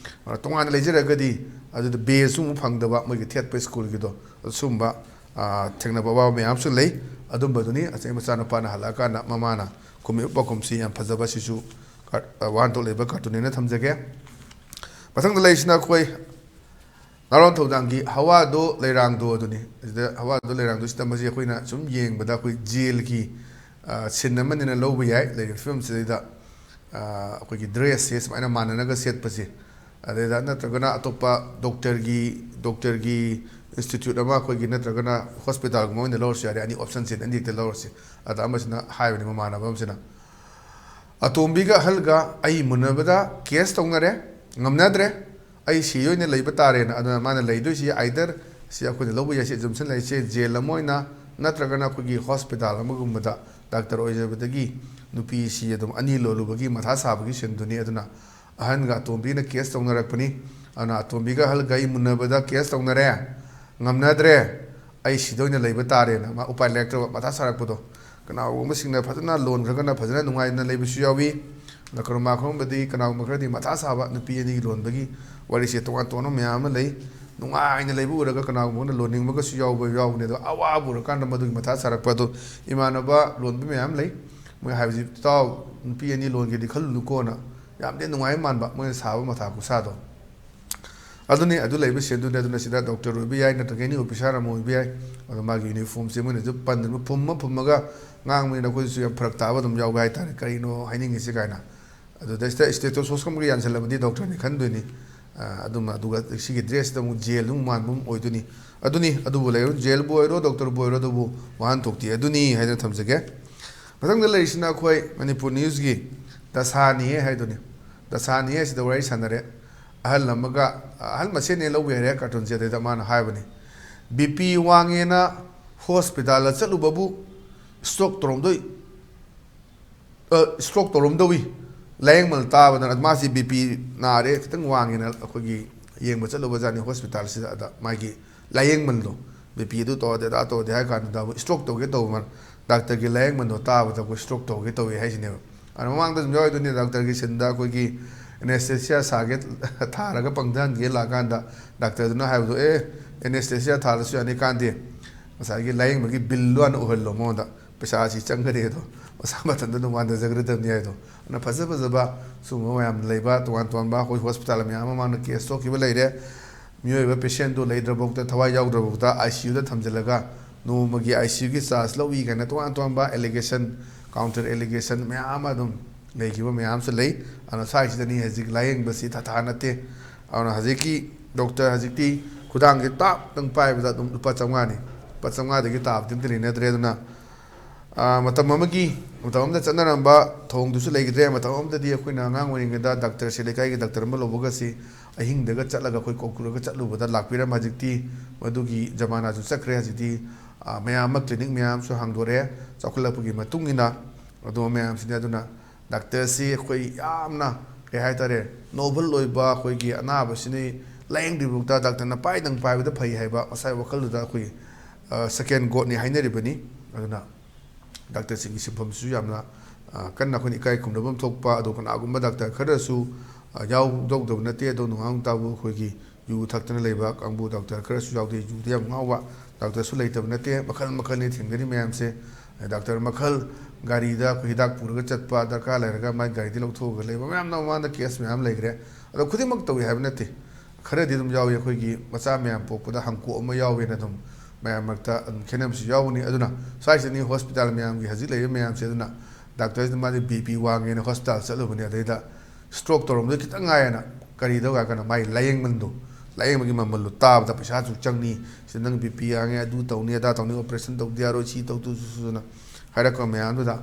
ꯑꯗꯨꯅ ꯇꯣꯉꯥꯟꯅ ꯂꯩꯖꯔꯒꯗꯤ ꯑꯗꯨꯗ ꯕꯦꯖꯁꯨ ꯑꯃꯨꯛ ꯐꯪꯗꯕ, ꯃꯣꯏꯒꯤ ꯊꯦꯠꯄ ꯁ꯭ꯀꯨꯜꯒꯤꯗꯣ, ꯑꯁꯨꯝꯕ, ꯑ, ꯊꯦꯡꯅꯕ ꯑꯋꯥꯕ ꯃꯌꯥꯝꯁꯨ ꯂꯩ꯫ ꯑꯗꯨꯝꯕꯗꯨꯅꯤ ꯑꯁꯤ ꯃꯆꯥꯅꯨꯄꯥꯅ ꯍꯜꯂꯛꯑꯀꯥꯟꯗ ꯃꯃꯥꯅ ꯀꯨꯝꯃꯤꯕ ꯄꯥꯎꯈꯨꯝꯁꯤ ꯌꯥꯝ ꯐꯖꯕ, ꯁꯤꯁꯨ ꯀꯥꯔ-, ꯑ, ꯋꯥꯍꯟꯊꯣꯛ ꯂꯩꯕ ꯀꯥꯔꯇꯨꯟꯅꯦꯅ ꯊꯝꯖꯒꯦ꯫ ꯃꯊꯪꯗ ꯂꯩꯔꯤꯁꯤꯅ ꯑꯩꯈꯣꯏ ꯅꯥꯔꯣꯟ ꯊꯧꯗꯥꯡꯒꯤ ꯍꯋꯥꯗꯣ ꯂꯩꯔꯥꯡꯗꯣ ꯑꯗꯨꯅꯤ꯫ ꯁꯤꯗ ꯍꯋꯥꯗꯣ ꯂꯩꯔꯥꯡꯗꯣ ꯁꯤꯗ ꯃꯁꯤ ꯑꯩꯈꯣꯏꯅ ꯁꯨꯝ ꯌꯦꯡꯕꯗ ꯑꯩꯈꯣꯏ ꯖꯦꯜꯒꯤ, ꯑ, ꯁꯤꯟ ꯑꯃꯅꯤꯅ ꯂꯧꯕ ꯌꯥꯏ꯫ ꯂꯩꯔꯤꯕ ꯐꯤꯕꯝꯁꯤꯗꯩꯗ, ꯑ, ꯑꯩꯈꯣꯏꯒꯤ ꯗ꯭ꯔꯦꯁꯁꯦ ꯁꯨꯃꯥꯏꯅ ꯃꯥꯟꯅꯅꯒ ꯁꯦꯠꯄꯁꯦ꯫ ꯑꯗꯩꯗ ꯅꯠꯇ꯭ꯔꯒꯅ ꯑꯇꯣꯞꯄ ꯗꯣꯛꯇꯔꯒꯤ, ꯗꯣꯛꯇꯔꯒꯤ ꯏꯟꯁꯇꯤꯇ꯭ꯌꯨꯠ ꯑꯃ ꯑꯩꯈꯣꯏꯒꯤ ꯅꯠꯇ꯭ꯔꯒꯅ ꯍꯣꯁꯄꯤꯇꯥꯜꯒꯨꯝꯕ ꯑꯣꯏꯅ ꯂꯧꯔꯁꯨ ꯌꯥꯔꯦ꯫ ꯑꯅꯤ ꯑꯣꯞꯁꯟꯁꯦ ꯑꯅꯤꯍꯦꯛꯇ ꯂꯧꯔꯁꯤ꯫ ꯑꯗ ꯑꯃꯁꯤꯅ ꯍꯥꯏꯕꯅꯤ ꯃꯃꯥꯟꯅꯕ ꯑꯃꯁꯤꯅ, "ꯑꯇꯣꯝꯕꯤꯒ ꯑꯍꯜꯒ ꯑꯩ ꯃꯨꯟꯅꯕꯗ ꯀꯦꯁ ꯇꯧꯅꯔꯦ, ꯉꯝꯅꯗ꯭ꯔꯦ, ꯑꯩ ꯁꯤ ꯑꯣꯏꯅ ꯂꯩꯕ ꯇꯥꯔꯦꯅ"꯫ ꯑꯗꯨꯅ ꯃꯥꯅ ꯂꯩꯗꯣꯏꯁꯤ either ꯁꯤ ꯑꯩꯈꯣꯏꯅ ꯂꯧꯕ ꯌꯥꯏ, ꯁꯤ ꯑꯦꯖꯨꯝꯁꯟ ꯂꯩꯁꯦ, ꯖꯦꯜ ꯑꯃ ꯑꯣꯏꯅ ꯅꯠꯇ꯭ꯔꯒꯅ ꯑꯩꯈꯣꯏꯒꯤ ꯍꯣꯁꯄꯤꯇꯥꯜ ꯑꯃꯒꯨꯝꯕꯗ ꯗꯥꯛꯇꯔ ꯑꯣꯏꯖꯕꯗꯒꯤ ꯅꯨꯄꯤꯁꯤ ꯑꯗꯨꯝ ꯑꯅꯤ ꯂꯣꯜꯂꯨꯕꯒꯤ ꯃꯊꯥ ꯁꯥꯕꯒꯤ ꯁꯤꯟꯗꯨꯅꯤ꯫ ꯑꯗꯨꯅ ꯑꯍꯟꯒ ꯑꯇꯣꯝꯕꯤꯅ ꯀꯦꯁ ꯇꯧꯅꯔꯛꯄꯅꯤ꯫ ꯑꯗꯨꯅ ꯑꯇꯣꯝꯕꯤꯒ ꯑꯍꯜꯒ ꯑꯩ ꯃꯨꯟꯅꯕꯗ ꯀꯦꯁ ꯇꯧꯅꯔꯦ, ꯉꯝꯅꯗ꯭ꯔꯦ, ꯑꯩ ꯁꯤꯗ ꯑꯣꯏꯅ ꯂꯩꯕ ꯇꯥꯔꯦꯅ ꯃꯥ ꯎꯄꯥꯏ ꯂꯩꯔꯛꯇ꯭ꯔꯕ ꯃꯊꯥ ꯁꯥꯔꯛꯄꯗꯣ꯫ ꯀꯅꯥꯒꯨꯝꯕꯁꯤꯡꯅ ꯐꯖꯅ ꯂꯣꯟꯈ꯭ꯔꯒꯅ ꯐꯖꯅ ꯅꯨꯡꯉꯥꯏꯅ ꯂꯩꯕꯁꯨ ꯌꯥꯎꯏ꯫ ꯑꯗ ꯀꯔꯃꯥ ꯈꯨꯔꯨꯝꯕꯗꯤ ꯀꯅꯥꯒꯨꯝꯕ ꯈꯔꯗꯤ ꯃꯊꯥ ꯁꯥꯕ, ꯅꯨꯄꯤ ꯑꯅꯤꯒꯤ ꯂꯣꯟꯕꯒꯤ ꯋꯥꯔꯤꯁꯦ ꯇꯣꯉꯥꯟ ꯇꯣꯉꯥꯟꯕ ꯃꯌꯥꯝ ꯑꯃ ꯂꯩ꯫ ꯅꯨꯡꯉꯥꯏꯅ ꯂꯩꯕ ꯎꯔꯒ ꯀꯅꯥꯒꯨꯝꯕꯅ ꯂꯣꯟꯅꯤꯡꯕꯒꯁꯨ ꯌꯥꯎꯕ ꯌꯥꯎꯕꯅꯦ꯫ ꯑꯗꯣ ꯑꯋꯥꯕ ꯎꯔꯀꯥꯟꯗ ꯃꯗꯨꯒꯤ ꯃꯊꯥ ꯁꯥꯔꯛꯄ ꯑꯗꯣ ꯏꯃꯥꯟꯅꯕ ꯂꯣꯟꯕ ꯃꯌꯥꯝ ꯂꯩ꯫ ꯃꯣꯏ ꯍꯥꯏꯕꯁꯤ, "ꯏꯇꯥꯎ, ꯅꯨꯄꯤ ꯑꯅꯤ ꯂꯣꯟꯒꯦꯗꯤ ꯈꯜꯂꯨꯅꯨꯀꯣꯅ", ꯌꯥꯝꯗꯤ ꯅꯨꯡꯉꯥꯏ ꯃꯥꯟꯕ ꯃꯣꯏꯅ ꯁꯥꯕ ꯃꯊꯥ ꯈꯨꯁꯥꯗꯣ꯫ ꯑꯗꯨꯅꯤ, ꯑꯗꯨ ꯂꯩꯕ ꯁꯦꯟꯗꯨꯅꯤ꯫ ꯑꯗꯨꯅ ꯁꯤꯗ ꯗꯣꯛꯇꯔ ꯑꯣꯏꯕ ꯌꯥꯏ, ꯅꯠꯇ꯭ꯔꯒ ꯑꯦꯅꯤ ꯑꯣꯐꯤꯁꯥꯔ ꯑꯃ ꯑꯣꯏꯕ ꯌꯥꯏ꯫ ꯑꯗꯣ ꯃꯥꯒꯤ ꯌꯨꯅꯤꯐꯣꯔꯝꯁꯦ ꯃꯣꯏꯅꯁꯨ ꯄꯟꯗꯅ ꯐꯨꯝꯃ ꯐꯨꯝꯃꯒ ꯉꯥꯡꯕꯅꯤꯅ ꯑꯩꯈꯣꯏꯁꯨ ꯌꯥꯝ ꯐꯔꯛ ꯇꯥꯕ ꯑꯗꯨꯝ ꯌꯥꯎꯕ ꯍꯥꯏꯇꯥꯔꯦ, ꯀꯔꯤꯅꯣ ꯍꯥꯏꯅꯤꯡꯉꯤꯁꯦ ꯀꯥꯏꯅ꯫ ꯑꯗꯨꯗ ꯁꯤꯗ ꯏꯁꯇꯦꯇꯣꯁꯀꯣꯞꯀ ꯌꯥꯟꯁꯤꯜꯂꯕꯗꯤ ꯗꯣꯛꯇꯔꯅꯤ ꯈꯟꯗꯣꯏꯅꯤ꯫ ꯑ, ꯑꯗꯨꯝ ꯑꯗꯨꯒ ꯁꯤꯒꯤ ꯗ꯭ꯔꯦꯁꯁꯤꯗ ꯑꯃꯨꯛ ꯖꯦꯜꯗ ꯑꯃꯨꯛ ꯃꯥꯟꯕ ꯑꯃ ꯑꯣꯏꯗꯣꯏꯅꯤ꯫ ꯑꯗꯨꯅꯤ, ꯑꯗꯨꯕꯨ ꯂꯩꯔꯣ, ꯖꯦꯜꯕꯨ ꯑꯣꯏꯔꯣ, ꯗꯣꯛꯇꯔꯕꯨ ꯑꯣꯏꯔꯣ, ꯑꯗꯨꯕꯨ ꯋꯥꯍꯟꯊꯣꯛꯇꯤ ꯑꯗꯨꯅꯤ ꯍꯥꯏꯗꯅ ꯊꯝꯖꯒꯦ꯫ ꯃꯊꯪꯗ ꯂꯩꯔꯤꯁꯤꯅ ꯑꯩꯈꯣꯏ ꯃꯅꯤꯄꯨꯔ ꯅ꯭ꯌꯨꯁꯀꯤ ꯗꯁꯥꯅꯤꯌꯦ ꯍꯥꯏꯗꯨꯅꯤ꯫ ꯗꯁꯥꯅꯤꯌꯦ ꯑꯁꯤꯗ ꯋꯥꯔꯤ ꯁꯥꯟꯅꯔꯦ꯫ ꯑꯍꯜ ꯑꯃꯒ, ꯑꯍꯜ ꯃꯁꯦꯟꯅꯦ ꯂꯧꯕ ꯌꯥꯔꯦ ꯀꯥꯔꯇꯨꯟꯁꯦ꯫ ꯑꯗꯩꯗ ꯃꯥꯅ ꯍꯥꯏꯕꯅꯤ, "ꯕꯤ ꯄꯤ ꯋꯥꯡꯉꯦꯅ ꯍꯣꯁꯄꯤꯇꯥꯜꯗ ꯆꯠꯂꯨꯕꯕꯨ ꯁ꯭ꯇ꯭ꯔꯣꯛ ꯇꯧꯔꯝꯗꯣꯏ, ꯑ, ꯁ꯭ꯇ꯭ꯔꯣꯛ ꯇꯧꯔꯝꯗꯧꯏ ꯂꯥꯏꯌꯦꯡꯃꯜ ꯇꯥꯕꯗꯅ"꯫ ꯃꯥꯁꯤ ꯕꯤ ꯄꯤ ꯅꯥꯔꯦ, ꯈꯤꯇꯪ ꯋꯥꯡꯉꯦꯅ ꯑꯩꯈꯣꯏꯒꯤ ꯌꯦꯡꯕ ꯆꯠꯂꯨꯕꯖꯥꯠꯅꯤ ꯍꯣꯁꯄꯤꯇꯥꯜꯁꯤꯗ꯫ ꯑꯗ ꯃꯥꯒꯤ ꯂꯥꯏꯌꯦꯡꯃꯜꯗꯣ, "ꯕꯤ ꯄꯤ ꯑꯗꯨ ꯇꯧꯔꯗꯤ ꯑꯗꯥ ꯇꯧꯔꯗꯤ" ꯍꯥꯏ ꯀꯥꯟꯗꯨꯗ ꯑꯃꯨꯛ ꯁ꯭ꯇ꯭ꯔꯣꯛ ꯇꯧꯒꯦ ꯇꯧꯕ ꯃꯥꯅ꯫ ꯗꯥꯛꯇꯔꯒꯤ ꯂꯥꯏꯌꯦꯡꯃꯜꯗꯣ ꯇꯥꯕꯗ ꯑꯩꯈꯣꯏ ꯁ꯭ꯇ꯭ꯔꯣꯛ ꯇꯧꯒꯦ ꯇꯧꯏ ꯍꯥꯏꯁꯤꯅꯦꯕ꯫ ꯑꯗ ꯃꯃꯥꯡꯗ ꯑꯗꯨꯝ ꯌꯥꯎꯔꯤꯗꯨꯅꯤ, ꯗꯥꯛꯇꯔꯒꯤ ꯁꯤꯟꯗ ꯑꯩꯈꯣꯏꯒꯤ ꯑꯦꯅꯦꯁꯊꯦꯁꯤꯌꯥ ꯁꯥꯒꯦ ꯊꯥꯔꯒ ꯄꯪꯊꯍꯟꯒꯦ ꯂꯥꯛꯀꯥꯟꯗ ꯗꯥꯛꯇꯔꯗꯨꯅ ꯍꯥꯏꯕꯗꯣ, "ꯑꯦ, ꯑꯦꯅꯦꯁꯊꯦꯁꯤꯌꯥ ꯊꯥꯔꯁꯨ ꯌꯥꯅꯤ, ꯀꯥꯟꯗꯦ, ꯉꯁꯥꯏꯒꯤ ꯂꯥꯏꯌꯦꯡꯕꯒꯤ ꯕꯤꯜꯗꯣ ꯍꯥꯟꯅ ꯎꯍꯜꯂꯣ ꯃꯉꯣꯟꯗ, ꯄꯩꯁꯥꯁꯤ ꯆꯪꯒꯅꯤ ꯑꯗꯣ ꯃꯁꯥ ꯃꯊꯟꯇ ꯑꯗꯨꯝ ꯋꯥꯟꯊꯖꯈ꯭ꯔꯗꯕꯅꯤ" ꯍꯥꯏꯗꯣ꯫ ꯑꯗꯨꯅ ꯐꯖ ꯐꯖꯕ ꯁꯤꯒꯨꯝꯕ ꯃꯌꯥꯝ ꯂꯩꯕ, ꯇꯣꯉꯥꯟ ꯇꯣꯉꯥꯟꯕ ꯑꯩꯈꯣꯏ ꯍꯣꯁꯄꯤꯇꯥꯜ ꯃꯌꯥꯝ ꯑꯃ ꯃꯥꯡꯗ ꯀꯦꯁ ꯊꯣꯛꯈꯤꯕ ꯂꯩꯔꯦ꯫ ꯃꯤꯑꯣꯏꯕ ꯄꯦꯁꯦꯟꯗꯨ ꯂꯩꯇ꯭ꯔꯐꯥꯎꯗ, ꯊꯋꯥꯏ ꯌꯥꯎꯗ꯭ꯔꯐꯥꯎꯗ ꯑꯥꯏ ꯁꯤ ꯌꯨꯗ ꯊꯝꯖꯤꯜꯂꯒ ꯅꯣꯡꯃꯒꯤ ꯑꯥꯏ ꯁꯤ ꯌꯨꯒꯤ ꯆꯥꯔꯖ ꯂꯧꯏ ꯀꯥꯏꯅ ꯇꯣꯉꯥꯟ ꯇꯣꯉꯥꯟꯕ ꯑꯦꯂꯤꯒꯦꯁꯟ, ꯀꯥꯎꯟꯇꯔ ꯑꯦꯂꯤꯒꯦꯁꯟ ꯃꯌꯥꯝ ꯑꯃ ꯑꯗꯨꯝ ꯂꯩꯈꯤꯕ ꯃꯌꯥꯝꯁꯨ ꯂꯩ꯫ ꯑꯗꯨꯅ ꯁ꯭ꯋꯥꯏꯁꯤꯗꯅꯤ ꯍꯧꯖꯤꯛ ꯂꯥꯏꯌꯦꯡꯕꯁꯤ ꯊꯥꯊꯥ ꯅꯠꯇꯦ꯫ ꯑꯗꯨꯅ ꯍꯧꯖꯤꯛꯀꯤ ꯗꯣꯛꯇꯔ ꯍꯧꯖꯤꯛꯇꯤ ꯈꯨꯗꯥꯡꯁꯦ ꯇꯥꯞꯇꯪ ꯄꯥꯏꯕꯗ ꯑꯗꯨꯝ ꯂꯨꯄꯥ ꯆꯥꯝꯃꯉꯥꯅꯤ, ꯂꯨꯄꯥ ꯆꯥꯝꯃꯉꯥꯗꯒꯤ ꯇꯥꯕꯗꯤ ꯑꯝꯇ ꯂꯩꯅꯗ꯭ꯔꯦ꯫ ꯑꯗꯨꯅ ꯑ, ꯃꯇꯝ ꯑꯃꯒꯤ, ꯃꯇꯝ ꯑꯃꯗ ꯆꯠꯅꯔꯝꯕ ꯊꯧꯑꯣꯡꯗꯨꯁꯨ ꯂꯩꯈꯤꯗ꯭ꯔꯦ꯫ ꯃꯇꯝ ꯑꯃꯗꯗꯤ ꯑꯩꯈꯣꯏꯅ ꯑꯉꯥꯡ ꯑꯣꯏꯔꯤꯉꯩꯗ ꯗꯥꯛꯇꯔꯁꯦ, ꯂꯩꯀꯥꯏꯒꯤ ꯗꯥꯛꯇꯔ ꯑꯃ ꯂꯧꯕꯒꯁꯤ ꯑꯍꯤꯡꯗꯒ ꯆꯠꯂꯒ ꯑꯩꯈꯣꯏ ꯀꯧꯔꯒ ꯆꯠꯂꯨꯕꯗ ꯂꯥꯛꯄꯤꯔꯝꯕ꯫ ꯍꯧꯖꯤꯛꯇꯤ ꯃꯗꯨꯒꯤ ꯖꯃꯥꯅꯥꯁꯨ ꯆꯠꯈ꯭ꯔꯦ꯫ ꯍꯧꯖꯤꯛꯇꯤ, ꯑ, ꯃꯌꯥꯝ ꯑꯃ ꯀ꯭ꯂꯤꯅꯤꯛ ꯃꯌꯥꯝꯁꯨ ꯍꯥꯡꯗꯣꯔꯛꯑꯦ, ꯆꯥꯎꯈꯠꯂꯛꯄꯒꯤ ꯃꯇꯨꯡ ꯏꯟꯅ꯫ ꯑꯗꯨꯝꯕ ꯃꯌꯥꯝꯁꯤꯅꯤ꯫ ꯑꯗꯨꯅ ꯗꯥꯛꯇꯔꯁꯤ ꯑꯩꯈꯣꯏ ꯌꯥꯝꯅ, ꯀꯩ ꯍꯥꯏꯇꯥꯔꯦ, ꯅꯣꯕꯜ ꯑꯣꯏꯕ, ꯑꯩꯈꯣꯏꯒꯤ ꯑꯅꯥꯕꯁꯤꯅ ꯂꯥꯏꯌꯦꯡꯗ꯭ꯔꯤꯐꯥꯎꯗ ꯗꯥꯛꯇꯔꯅ ꯄꯥꯏꯗꯪ ꯄꯥꯏꯕꯗ ꯐꯩ ꯍꯥꯏꯕ ꯉꯁꯥꯏ ꯋꯥꯈꯜꯗꯨꯗ ꯑꯩꯈꯣꯏ, ꯑ, ꯁꯦꯀꯦꯟ ꯒꯣꯗꯅꯤ ꯍꯥꯏꯅꯔꯤꯕꯅꯤ꯫ ꯑꯗꯨꯅ ꯗꯥꯛꯇꯔꯁꯤꯡꯒꯤ ꯁꯤꯟꯐꯝꯁꯤꯁꯨ ꯌꯥꯝꯅ, ꯑ, ꯀꯟꯅ ꯑꯩꯈꯣꯏꯅ ꯏꯀꯥꯏ ꯈꯨꯝꯅꯐꯝ ꯊꯣꯛꯄ꯫ ꯑꯗꯣ ꯀꯅꯥꯒꯨꯝꯕ ꯗꯥꯛꯇꯔ ꯈꯔꯁꯨ, ꯑ, ꯌꯥꯎꯗꯧꯗꯕ ꯅꯠꯇꯦ꯫ ꯑꯗꯣ ꯅꯣꯡꯉꯥꯟꯕ ꯇꯥꯕꯨ ꯑꯩꯈꯣꯏꯒꯤ ꯌꯨ ꯊꯛꯇꯅ ꯂꯩꯕ ꯀꯥꯡꯕꯨ ꯗꯥꯛꯇꯔ ꯈꯔꯁꯨ ꯌꯥꯎꯗꯦ꯫ ꯌꯨꯗ ꯌꯥꯝ ꯉꯥꯎꯕ ꯗꯥꯛꯇꯔꯁꯨ ꯂꯩꯇꯕ ꯅꯠꯇꯦ꯫ ꯃꯈꯜ ꯃꯈꯜꯅꯤ ꯊꯦꯡꯅꯔꯤ ꯃꯌꯥꯝꯁꯦ꯫ ꯗꯥꯛꯇꯔ ꯃꯈꯜ, ꯒꯥꯔꯤꯗ ꯑꯩꯈꯣꯏ ꯍꯤꯗꯥꯛ ꯄꯨꯔꯒ ꯆꯠꯄ, ꯗꯔꯀꯥꯔ ꯂꯩꯔꯒ ꯃꯥꯏ ꯒꯥꯔꯤꯗ ꯂꯧꯊꯣꯛꯑꯒ ꯂꯩꯕ ꯃꯌꯥꯝꯅ ꯃꯃꯥꯡꯗ ꯀꯦꯁ ꯃꯌꯥꯝ ꯂꯩꯈ꯭ꯔꯦ꯫ ꯑꯗꯣ ꯈꯨꯗꯤꯡꯃꯛ ꯇꯧꯏ ꯍꯥꯏꯕ ꯅꯠꯇꯦ꯫ ꯈꯔꯗꯤ ꯑꯗꯨꯝ ꯌꯥꯎꯏ, ꯑꯩꯈꯣꯏꯒꯤ ꯃꯆꯥ ꯃꯌꯥꯝ ꯄꯣꯛꯄꯗ ꯍꯪꯀꯣꯛ ꯑꯃ ꯌꯥꯎꯋꯦꯅ ꯑꯗꯨꯝ ꯃꯌꯥꯝ ꯃꯔꯛꯇ ꯑꯗꯨꯝ ꯈꯦꯠꯅꯕꯁꯨ ꯌꯥꯎꯒꯅꯤ꯫ ꯑꯗꯨꯅ ꯁ꯭ꯋꯥꯏꯁꯤꯗꯅꯤ ꯍꯣꯁꯄꯤꯇꯥꯜ ꯃꯌꯥꯝꯒꯤ ꯍꯧꯖꯤꯛ ꯂꯩꯔꯤꯕ ꯃꯌꯥꯝꯁꯦ꯫ ꯑꯗꯨꯅ ꯗꯥꯛꯇꯔꯁꯤꯅ ꯃꯥꯗꯤ ꯕꯤ ꯄꯤ ꯋꯥꯡꯉꯦꯅ ꯍꯣꯁꯄꯤꯇꯥꯜ ꯆꯠꯂꯨꯕꯅꯦ, ꯑꯗꯩꯗ ꯁ꯭ꯇ꯭ꯔꯣꯛ ꯇꯧꯔꯝꯕꯗ ꯈꯤꯇꯪ ꯉꯥꯏꯌꯦꯅ ꯀꯔꯤꯗꯧ ꯍꯥꯏ ꯀꯥꯟꯗ ꯃꯥꯒꯤ ꯂꯥꯏꯌꯦꯡꯃꯜꯗꯣ, ꯂꯥꯏꯌꯦꯡꯕꯒꯤ ꯃꯃꯜꯗꯣ ꯇꯥꯕꯗ ꯄꯩꯁꯥꯁꯨ ꯆꯪꯅꯤ, ꯁꯤꯗ ꯅꯪ ꯕꯤ ꯄꯤ ꯋꯥꯡꯉꯦ, ꯑꯗꯨ ꯇꯧꯅꯤ, ꯑꯗꯥ ꯇꯧꯅꯤ, ꯑꯣꯄꯔꯦꯁꯟ ꯇꯧꯗ ꯌꯥꯔꯣꯏ, ꯁꯤ ꯇꯧꯗꯨꯁꯨꯅ ꯍꯥꯏꯔꯛꯄ ꯃꯌꯥꯝꯗꯨꯗ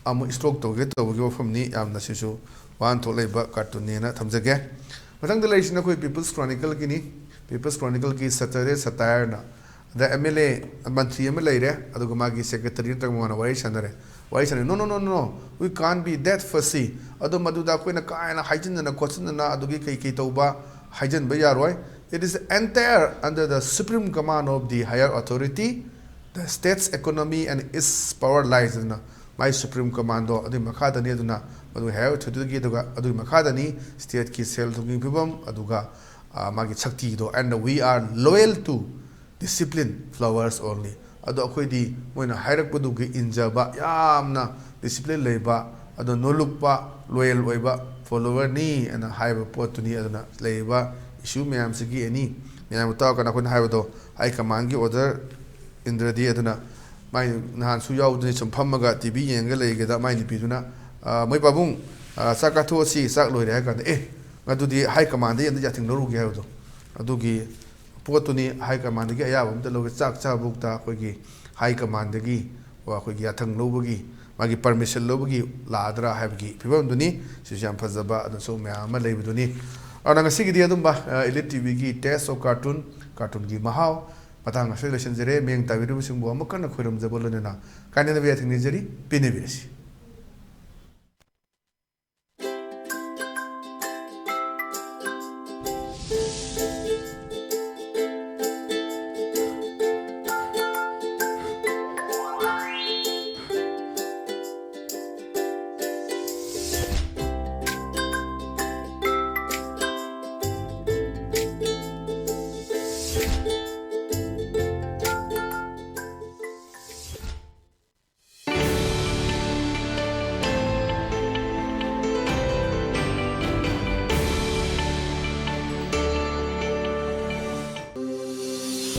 ꯑꯃꯨꯛ ꯁ꯭ꯇ꯭ꯔꯣꯛ ꯇꯧꯒꯦ ꯇꯧꯕꯒꯤ ꯋꯥꯐꯝꯅꯤ꯫ ꯌꯥꯝꯅ ꯁꯤꯁꯨ ꯋꯥꯍꯟꯊꯣꯛ ꯂꯩꯕ ꯀꯥꯔꯇꯨꯟꯅꯦꯅ ꯊꯝꯖꯒꯦ꯫ ꯃꯊꯪꯗ ꯂꯩꯔꯤꯁꯤꯅ ꯑꯩꯈꯣꯏ People's Chronicleꯒꯤꯅꯤ꯫ People's Chronicleꯒꯤ Saturday Satireꯅ, ꯑꯗ MLA ꯃꯟꯇ꯭ꯔꯤ ꯑꯃ ꯂꯩꯔꯦ, ꯑꯗꯨꯒ ꯃꯥꯒꯤ secretary ꯅꯠꯇ꯭ꯔꯒ ꯃꯉꯣꯟꯗ ꯋꯥꯔꯤ ꯁꯥꯟꯅꯔꯦ꯫ ꯋꯥꯔꯤ ꯁꯥꯟꯅꯔꯦ, "No, no, no, no, no, we can't be that fussy." ꯑꯗꯣ ꯃꯗꯨꯗ ꯑꯩꯈꯣꯏꯅ ꯀꯥ ꯍꯦꯟꯅ ꯍꯥꯏꯖꯤꯟꯗꯅ ꯈꯣꯠꯆꯤꯟꯗꯅ ꯑꯗꯨꯒꯤ ꯀꯩ ꯀꯩ ꯇꯧꯕ ꯍꯥꯏꯖꯤꯟꯕ ꯌꯥꯔꯣꯏ꯫ It is entire under the supreme command of the higher authority, the state's economy and its power lies. ꯑꯗꯨꯅ ꯃꯥꯏ supreme commandꯗꯣ ꯑꯗꯨꯒꯤ ꯃꯈꯥꯗꯅꯤ꯫ ꯑꯗꯨꯅ ꯃꯗꯨꯒꯤ higher authorityꯗꯒꯤ, ꯑꯗꯨꯒ ꯑꯗꯨꯒꯤ ꯃꯈꯥꯗꯅꯤ stateꯀꯤ ꯁꯦꯜ ꯊꯨꯝꯒꯤ ꯐꯤꯕꯝ, ꯑꯗꯨꯒ, ꯑ, ꯃꯥꯒꯤ ꯁꯛꯇꯤꯗꯣ꯫ "And we are loyal to discipline followers only." ꯑꯗꯣ ꯑꯩꯈꯣꯏꯗꯤ ꯃꯣꯏꯅ ꯍꯥꯏꯔꯛꯄꯗꯨꯒꯤ ꯏꯟꯖꯕ, ꯌꯥꯝꯅ discipline ꯂꯩꯕ, ꯑꯗꯣ ꯅꯣꯂꯨꯛꯄ, loyal ꯑꯣꯏꯕ followerꯅꯤ ꯑꯅ ꯍꯥꯏꯕ ꯄꯣꯠꯇꯨꯅꯤ꯫ ꯑꯗꯨꯅ ꯂꯩꯔꯤꯕ issue ꯃꯌꯥꯝꯁꯤꯒꯤ any ꯃꯌꯥꯝ ꯇꯧꯔꯀꯥꯟꯗ ꯑꯩꯈꯣꯏꯅ ꯍꯥꯏꯕꯗꯣ, high commandꯒꯤ order ꯏꯟꯗ꯭ꯔꯗꯤ꯫ ꯑꯗꯨꯅ ꯃꯥꯏ ꯅꯍꯥꯟꯁꯨ ꯌꯥꯎꯗꯅ ꯁꯨꯝ ꯐꯝꯃꯒ TV ꯌꯦꯡꯉꯒ ꯂꯩꯒꯦꯗ ꯃꯥꯏ ꯅꯨꯄꯤꯗꯨꯅ, "ꯑ, ꯃꯣꯏ ꯄꯥꯕꯨꯡ, ꯑ, ꯆꯥꯛ ꯀꯥꯊꯣꯛꯑꯁꯤ, ꯆꯥꯛ ꯂꯣꯏꯔꯦ" ꯍꯥꯏ ꯀꯥꯟꯗ, "ꯑꯦ, ꯑꯗꯨꯗꯤ high commandꯗꯒꯤ ꯑꯝꯇ ꯌꯥꯊꯪ ꯂꯧꯔꯨꯒꯦ" ꯍꯥꯏꯕꯗꯣ, ꯑꯗꯨꯒꯤ ꯄꯣꯠꯇꯨꯅꯤ꯫ High commandꯗꯒꯤ ꯑꯌꯥꯕ ꯑꯝꯇ ꯂꯧꯒꯦ, ꯆꯥꯛ ꯆꯥꯕꯐꯥꯎꯗ ꯑꯩꯈꯣꯏꯒꯤ high commandꯗꯒꯤ ꯑꯩꯈꯣꯏꯒꯤ ꯌꯥꯊꯪ ꯂꯧꯕꯒꯤ, ꯃꯥꯒꯤ permission ꯂꯧꯕꯒꯤ ꯂꯥꯛꯑꯗ꯭ꯔꯥ ꯍꯥꯏꯕꯒꯤ ꯐꯤꯕꯝꯗꯨꯅꯤ꯫ ꯁꯤꯁꯨ ꯌꯥꯝ ꯐꯖꯕ ꯑꯗꯨꯁꯨ ꯃꯌꯥꯝ ꯑꯃ ꯂꯩꯕꯗꯨꯅꯤ꯫ ꯑꯗꯨꯅ ꯉꯁꯤꯒꯤꯗꯤ ꯑꯗꯨꯝꯕ, ꯑ, Elite TVꯒꯤ Taste of Cartoon, cartoonꯒꯤ ꯃꯍꯥꯎ ꯃꯇꯥꯡ ꯑꯁꯤꯗ ꯂꯣꯏꯁꯤꯟꯖꯔꯦ꯫ ꯃꯤꯠꯌꯦꯡ ꯇꯥꯕꯤꯔꯤꯕꯁꯤꯡꯕꯨ ꯑꯃꯨꯛ ꯍꯟꯅ ꯈꯣꯏꯔꯝꯖꯕ ꯂꯣꯏꯅꯅ ꯀꯥꯏꯅꯅꯕ ꯌꯥꯊꯪ ꯅꯤꯖꯔꯤ꯫ ꯄꯦꯟꯅꯕꯤꯔꯁꯤ꯫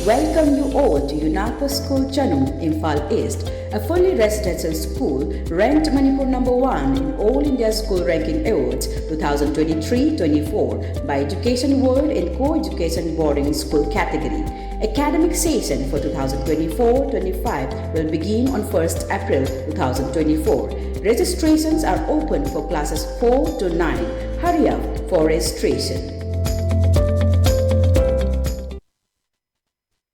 Welcome you all to UNACO School Chanum, Imphal East, a fully residential school ranked Manipur number one in All India School Ranking Awards two thousand twenty-three twenty-four by Education World in Co-Education Boarding School category. Academic session for two thousand twenty-four twenty-five will begin on first April two thousand twenty-four. Registrations are open for classes four to nine. Hurry up for registration.